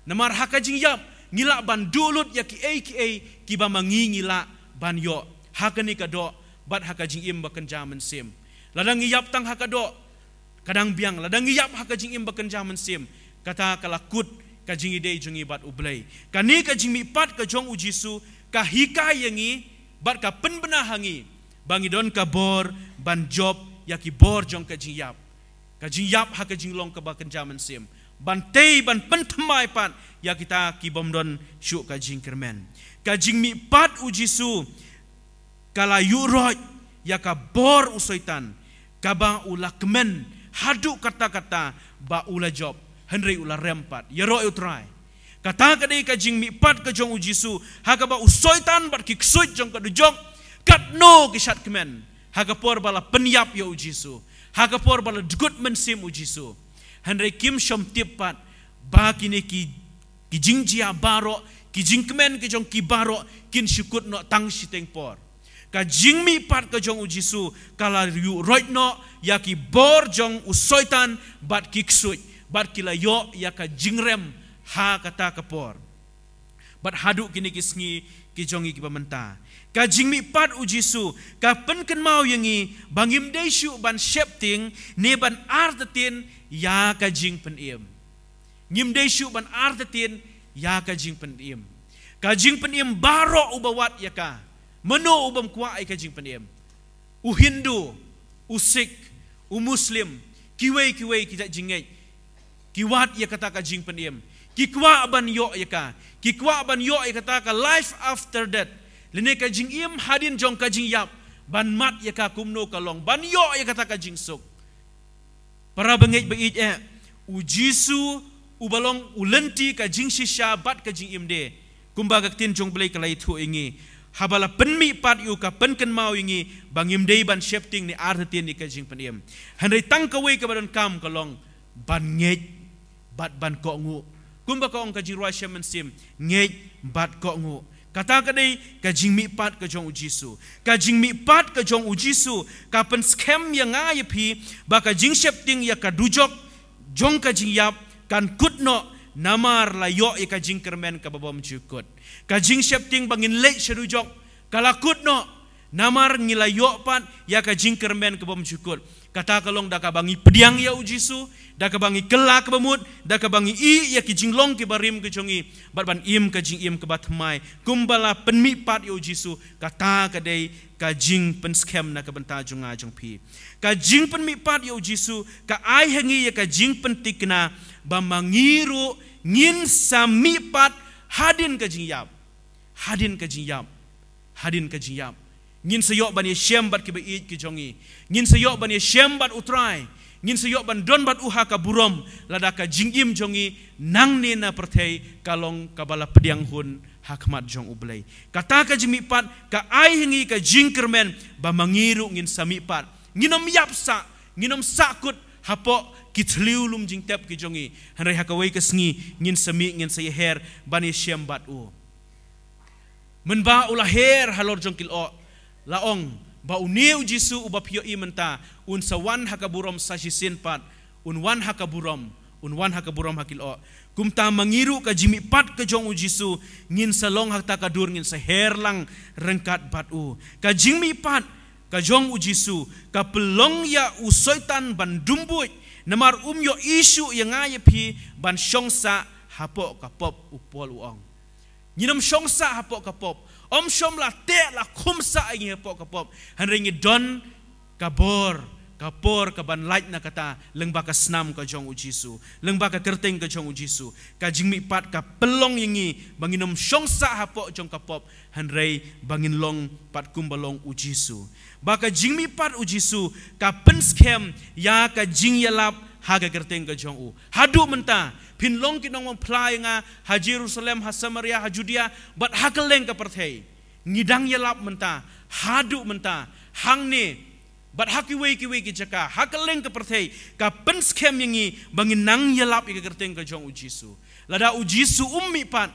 Namar ha ka jingïap ngi lah ban duh lut ïa kiei kiei kiba ma ngi ngi lah ban ïoh ha kane ka doh bad ha ka jingim ba kynja mynsiem. Lada ngi ïap tang ha ka doh, ka dang biang. Lada ngi ïap ha ka jingim ba kynja mynsiem, kata ka la kut ka jingïadei jong ngi bad U Blei. Kane ka jingmihpat ka jong u Jisu ka hikai ïa ngi bad ka pynbna ha ngi ba ngi don ka bor ban jop ïa ki bor jong ka jingïap. Ka jingïap ha ka jinglong kaba kynja mynsiem, ban tei, ban pynthymmai pat ïa kita ki bym don shuh ka jingkyrmen. Ka jingmihpat u Jisu ka la ïuhroit ïa ka bor u Soitan, kaba u la kmen haduh katta katta ba u la jop, hynrei u la rem pat. Ïaroh ïa u Trai. Kata ka dei ka jingmihpat ka jong u Jisu, ha kaba u Soitan bad ki ksuid jong ka dujok katno ki shad kmen ha ka por ba la pynïap ïa u Jisu, ha ka por ba la dkut mynsiem u Jisu. Hynrei kim shym tip pat ba kine ki, ki jingjia baroh, ki jingkmen ki jong ki baroh kin shu kut noh tang shiteng por. Ka jingmihpat ka jong u Jisu ka la ïuhroit noh ïa ki bor jong u Soitan bad ki ksuid, bad ki la ïoh ïa ka jingrem ha kata ka por. Bad haduh kine ki sngi ki jong ngi kiba mynta, ka jingmihpat u Jisu ka pynkynmaw ïa ngi ba ngim dei shuh ban sheptieng ne ban artatien ïa ka jingpynim. Ngim dei shuh ban artatien ïa ka jingpynim. Ka jingpynim baroh uba wad ïa ka. Mano u bym kwah ïa ka jingpynim? U Hindu, u Sikh, u Muslim, kiwei kiwei ki jait jingngeit, ki wad ïa kata ka jingpynim. Ki kwah ban ïoh ïa ka. Ki kwah ban ïoh ïa kata ka life after death, lane ka jingim hadien jong ka jingïap, ban mad ïa ka kumno ka long, ban ïoh ïa kata ka jingsuk. Para bangeit ba ïeit eh, u Jisu uba long u lynti ka jingshisha bad ka jingim de. Kumba ka ktien jong U Blei ka la ïathuh ïa ngi, haba la pynmihpat ïa u ka pynkynmaw ïa ngi ba ngim dei ban sheptieng ne artatien ïa ka jingpynim. Hynrei tang kawei kaba donkam ka long ban ngeit bad ban kohnguh. Kumba ka ong ka jingrwai sha mynsiem, ngeit bad kohnguh. Kata ka dei ka jingmihpat ka jong U Jisu. Ka jingmihpat ka jong U Jisu ka pynskhem ïa nga ïa phi ba ka jingsheptieng ïa ka dujok jong ka jingïap kan kut noh namar la ïoh ïa ka jingkyrmen kaba bymjukut. Ka jingsheptieng ba ngin leit sha dujok ka la kut noh namar ngi la ïoh pat ïa ka jingkyrmen kaba bymjukut. Kata ka long da kaba ngi pdiang ïa U Jisu, da kaba ngi kylla kaba mut, da kaba ngi ïeh ïa ki jinglong kiba rim ki jong ngi bad ban im ka jingim kaba thymmai. Kumba la pynmihpat ïa U Jisu, kata ka dei ka jingpynskhem na ka bynta jong nga jong phi. Ka jingpynmihpat ïa U Jisu ka ai ha ngi ïa ka jingpyntikna ba ma ngi ruh ngin sa mihpat hadien ka jingïap. Hadien ka jingïap. Hadien ka jingïap. Ngin sa ïoh ban ïashem bad kiba ïeit ki jong ngi. Ngin sa ïoh ban ïashem bad U Trai. Ngin sa ïoh ban don bad u ha ka burom, lada ka jingim jong ngi nangne na pyrthei ka long kaba la pdiang hun ha khmat jong U Blei. Kata ka jingmihpat ka ai ha ngi ka jingkyrmen ba ma ngi ruh ngin sa mihpat. Ngin ym ïap sah, ngin ym sah kut hapoh ki thliew lum jingtep ki jong ngi. Hynrei ha kawei ka sngi ngin sa mih, ngin sa ïaher ban ïashem bad u. Mynba u la her halor jong ki lyoh, la ong ba une U Jisu uba phi ïohi mynta un sa wan ha ka burom sa shisien pat, un wan ha ka burom, un wan ha ka burom ha ki lyoh. Kumta ma ngi ruh ka jingmihpat ka jong U Jisu ngin sa long ha kata ka dur, ngin sa her lang ryngkat bad u. Ka jingmihpat ka jong U Jisu ka pynlong ïa u Soitan ban dum buit namar um ïohi shuh ïa nga ïa phi ban shong sah hapoh ka pop, u Paul u ong. Ngin ym shong sah hapoh ka pop. Ym shym la teh la khum sah ïa ngi hapoh ka pop. Hynrei ngi don ka bor, ka por ka ban lait na kata lyngba ka snam ka jong U Jisu, lyngba ka kyrteng ka jong U Jisu. Ka jingmihpat ka pynlong ïa ngi ba ngin ym shong sah hapoh jong ka pop, hynrei ba ngin long pat kumba long U Jisu. Ba ka jingmihpat U Jisu ka pynskhem ïa ka jingïalap ha ka kyrteng ka jong u. Haduh mynta phin long ki nongphla ïa nga ha Jerusalem, ha Samaria, ha Judea bad ha kylleng ka pyrthei. Ngi dang ïalap mynta, haduh mynta, hangne bad ha kiwei kiwei ki jaka ha kylleng ka pyrthei. Ka pynskhem ïa ngi ba ngin nang ïalap ïa ka kyrteng ka jong U Jisu. Lada U Jisu um mihpat,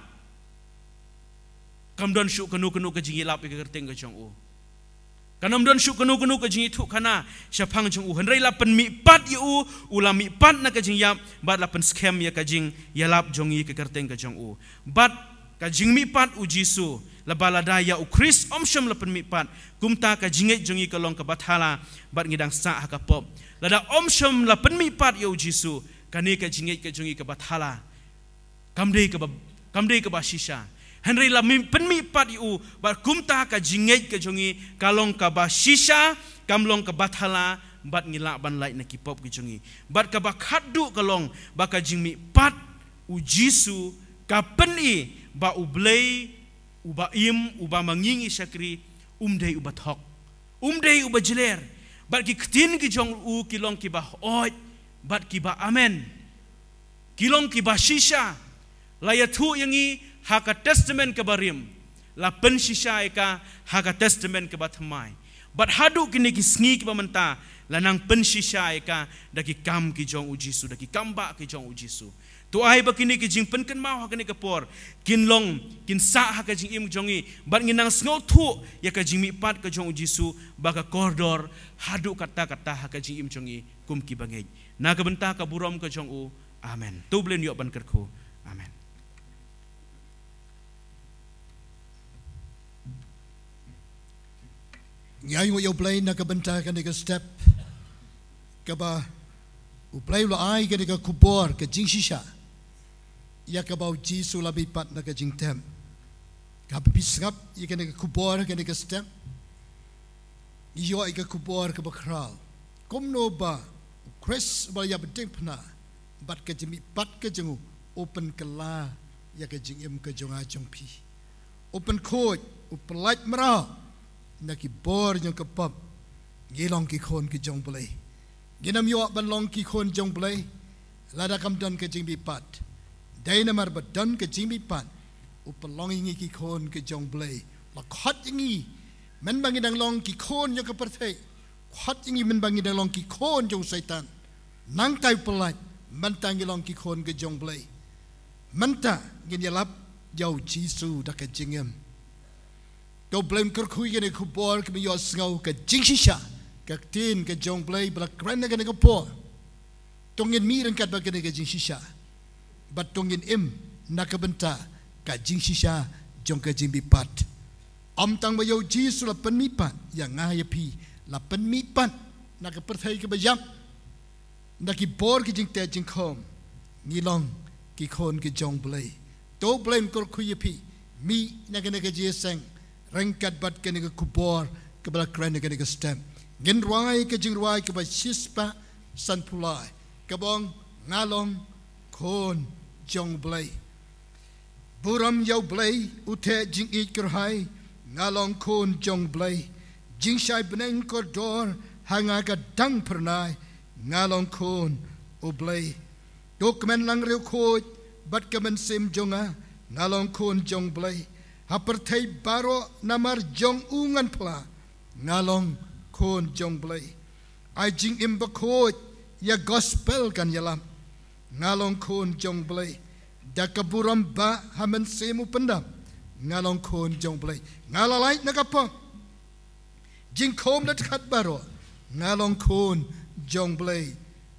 kam don shuh kano kano ka jingïalap ïa ka kyrteng ka jong u. Kan ym don shuh kano kano ka jingïathuhkhana shaphang jong u. Hynrei la pynmihpat ïa u, u la mihpat na ka jingïap bad la pynskhem ïa ka jingïalap jong ngi ïa ka kyrteng ka jong u. Bad ka jingmihpat U Jisu, laba lada ïa U Khrist ym shym la pynmihpat, kumta ka jingngeit jong ngi ka long kaba thala bad ngi dang sah ha ka pop. Lada ym shym la pynmihpat ïa U Jisu, kane ka jingngeit ka jong ngi kaba thala. Kam dei kaba, kam dei kaba shisha. Hynrei la mi-, pynmihpat ïa u bad kumta ka jingngeit ka jong ngi ka long kaba shisha, kam long kaba thala bad ngi lah ban lait na ki pop ki jong ngi. Bad kaba khatduh ka long ba ka jingmihpat U Jisu ka pyni ba U Blei uba im, uba ma ngi ngi shakri, um dei uba thok, um dei uba jler. Bad ki ktien ki jong u ki long kiba hooid bad kiba amen. Ki long kiba shisha. La ïathuh ïa ngi ha ka Testament kaba rim, la pynshisha ïa ka ha ka Testament kaba thymmai. Bad haduh kine ki sngi kiba mynta la nang pynshisha ïa ka da ki kam ki jong U Jisu, da ki kam bah ki jong U Jisu. To ai ba kine ki jingpynkynmaw ha kane ka por kin long, kin sah ha ka jingim jong ngi bad ngin nang sngewthuh ïa ka jingmihpat ka jong U Jisu ba ka kordor haduh katta katta ha ka jingim jong ngi kum ki bangeit. Na ka bynta ka burom ka jong u. Amen. To U Blei un ïoh ban kyrkhu. Amen. Ngi ai nguh ïa U Blei na ka bynta kane ka step kaba U Blei u la ai kane ka khubor ka jingshisha ïa kaba U Jisu u la mihpat na ka jingtep. Ka phi sngap ïa kane ka khubor kane ka step, ïoh ïa ka khubor kaba khraw. Kumno ba U Khrist uba la ïa bteng phna bad ka jingmihpat ka jong u u pynkylla ïa ka jingim ka jong nga jong phi. U pynkhuid, u pyllait mraw na ki bor jong ka pop. Ngi long ki khun ki jong U Blei. Ngin ym ïoh ban long ki khun jong U Blei lada kam don ka jingmihpat. Dei namar ba don ka jingmihpat, u pynlong ïa ngi ki khun ka jong U Blei. La khot ïa ngi mynba ngi dang long ki khun jong ka pyrthei. Khot ïa ngi mynba ngi dang long ki khun jong u Soitan. Nangta u pyllait, mynta ngi long ki khun ka jong U Blei. Mynta ngin ïalap ïa U Jisu da ka jingim. To U Blei un kyrkhu ïa kane ka khubor kaba ïohsngew ka jingshisha, ka ktien ka jong U Blei ba la kren ha kane ka por. To ngin mih ryngkat bad kane ka jingshisha, bad to ngin im na ka bynta ka jingshisha jong ka jingmihpat. Ym tang ba ïa U Jisu la pynmihpat, ïa nga ïa phi la pynmihpat na ka pyrthei kaba ïap, na ki bor ki jingteh jingkhom. Ngi long ki khun ki jong U Blei. To U Blei un kyrkhu ïa phi, mih na kane ka jingïaseng ryngkat bad kane ka khubor kaba la kren ha kane ka step. Ngin rwai ka jingrwai kaba shispah sanphew lai, kaba ong, Nga long khun jong U Blei. Burom ïa U Blei, u theh jingïeit kyrhai, nga long khun jong U Blei. Jingshai bneng kordor ha nga ka dang phyrnai, nga long khun U Blei. To kmen lang riewkhuid bad ka mynsiem jong nga, nga long khun jong U Blei. Ha pyrthei baroh namar jong u ngan phla, nga long khun jong U Blei. Ai jingim bakhuid, ïa gospel kan ïalap, nga long khun jong U Blei. Da ka burom ba ha mynsiem u pyndap, nga long khun jong U Blei. Nga la lait na ka pop, jingkhum da dkhat baroh, nga long khun jong U Blei.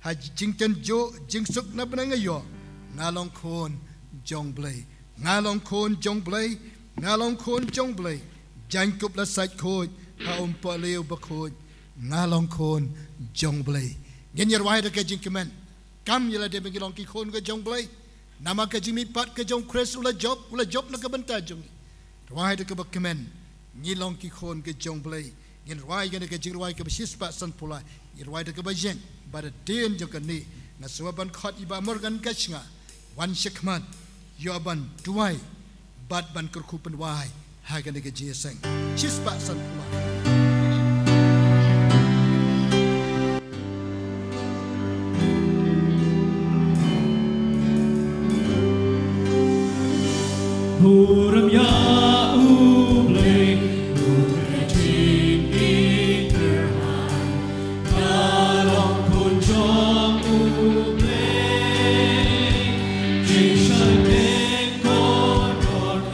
Ha jingtynjuh jingsuk na bneng aïom, nga long khun jong U Blei. Nga long khun jong U Blei, nga long khun jong U Blei. Jaiñkup la sait khuid ha um pohliew bakhuid, nga long khun jong U Blei. Ngin ïa rwai da ka jingkmen. Kam ïa lade ba ngi long ki khun ka jong U Blei. Namar ka jingmihpat ka jong U Khrist u la jop, u la jop na ka bynta jong ngi. Rwai da kaba kmen, ngi long ki khun ka jong U Blei. Ngin rwai kane ka jingrwai kaba shispah sanphew lai. Ngin rwai da kaba ïeng, bad hadien jong kane, nga sngewbha ban khot ïa i Bah Morgan Kashnga, wan shakhmat, ïoh ban duwai bad ban kyrkhu pynwai ha kane ka jingïaseng. Shispah sanphew lai. Burom ïa U Blei, U Blei jingïeit kyrhai, nga long khun jong U Blei. Jingshai bneng kordor,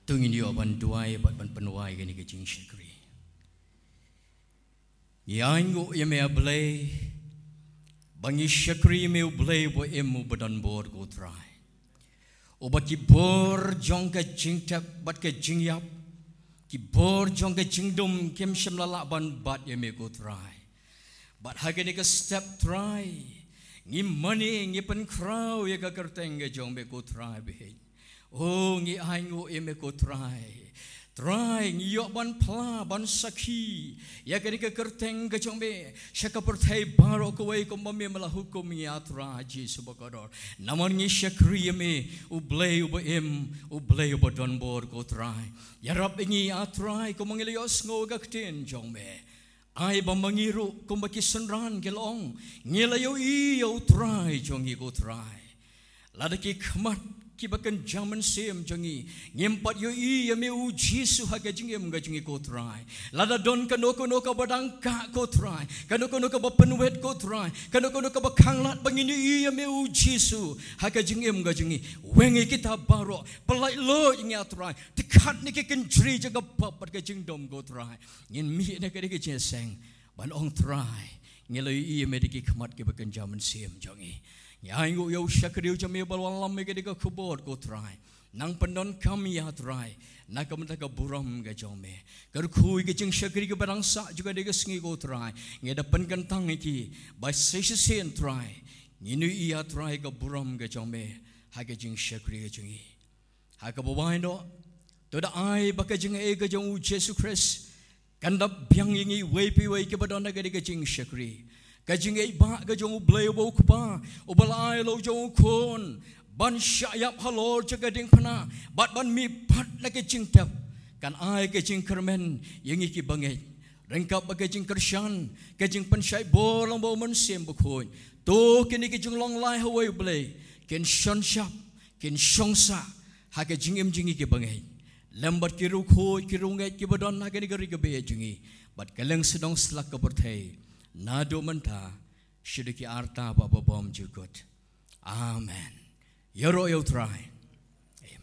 To ngin ïoh ban duwai bad ban pynwai kane ka jingshakri. Ngi ainguh ïa me, A Blei, ba ngi shakri ïa me, U Blei uba im, uba don bor, ko Trai. Uba ki bor jong ka jingtep bad ka jingïap, ki bor jong ka jingdum kim shym la lah ban bat ïa me, ko Trai. Bad ha kane ka step, Trai, ngi mane, ngi pynkhraw ïa ka kyrteng ka jong me, ko Trai, bad O, ngi ainguh ïa me, ko Trai. Trai, ngi ïoh ban phla, ban sakhi ïa kane ka kyrteng ka jong me sha ka pyrthei baroh kawei, kumba me la hukum ïa ngi, A Trai Jisu bakordor. Namar ngi shakri ïa me, U Blei uba im, U Blei uba don bor, ko Trai. Ïarap ïa ngi, A Trai, kumba ngi la ïohsngew ïa ka ktien jong me. Ai ba ma ngi ruh, kumba ki synran ki la ong, ngi la ïohi ïa U Trai jong ngi, ko Trai. Lada ki khmat kiba kynja mynsiem jong ngi ngim pat ïohi ïa me, U Jisu, ha ka jingim ka jong ngi, ko Trai. Lada don kano kano kaba dang kah, ko Trai, kano kano kaba pynwit, ko Trai, kano kano kaba khanglad ba ngin ïohi ïa me, U Jisu, ha ka jingim ka jong ngi, weng ïa kita baroh. Pyllait lut ïa ngi, A Trai. Tyrkhat na ki kynjri jong ka pop bad ka jingdum, ko Trai. Ngin mih na kane ka jingïaseng ban ong, Trai, ngi la ïohi ïa me da ki khmat kiba kynja mynsiem jong ngi. Ngi ainguh ïa u shakri jong me uba la wallam ïa kane ka khubor, ko Trai. Nang pyndonkam ïa, Trai, na ka bynta ka burom ka jong me. Kyrkhu ïa ki jingshakri kiba dang sah jong kane ka sngi, ko Trai. Ngi da pynkyntang ïa ki ba sa shisien, Trai, ngin ïohi ïa, Trai, ka burom ka jong me ha ka jingshakri ka jong ngi. Ha kaba wai noh, to da ai ba ka jingaiei ka jong U Jisu Khrist kan da biang ïa ngi iwei pa iwei kiba don ha kane ka jingshakri. Ka jingïeit bah ka jong U Blei uba U Kpa, uba la ai la u jong U Khun ban shah ïap halor jong ka diengphna bad ban mih pat na ka jingtep, kan ai ka jingkyrmen ïa ngi kiba ngeit. Ryngkat bad ka jingkyrshan, ka jingpynshai bor lyngba U Mynsiem Bakhuid, to kine ki jinglong lai ha uwei U Blei kin shon shap, kin shong sah ha ka jingim jong ngi kiba ngeit, lem bad ki riewkhuid ki riewngeit kiba don ha kane ka ri kaba ïeit jong ngi, bad kylleng sawdong slak ka pyrthei, naduh mynta shaduh ki arta ba babymjukut. Amen. Ïaroh ïa U Trai.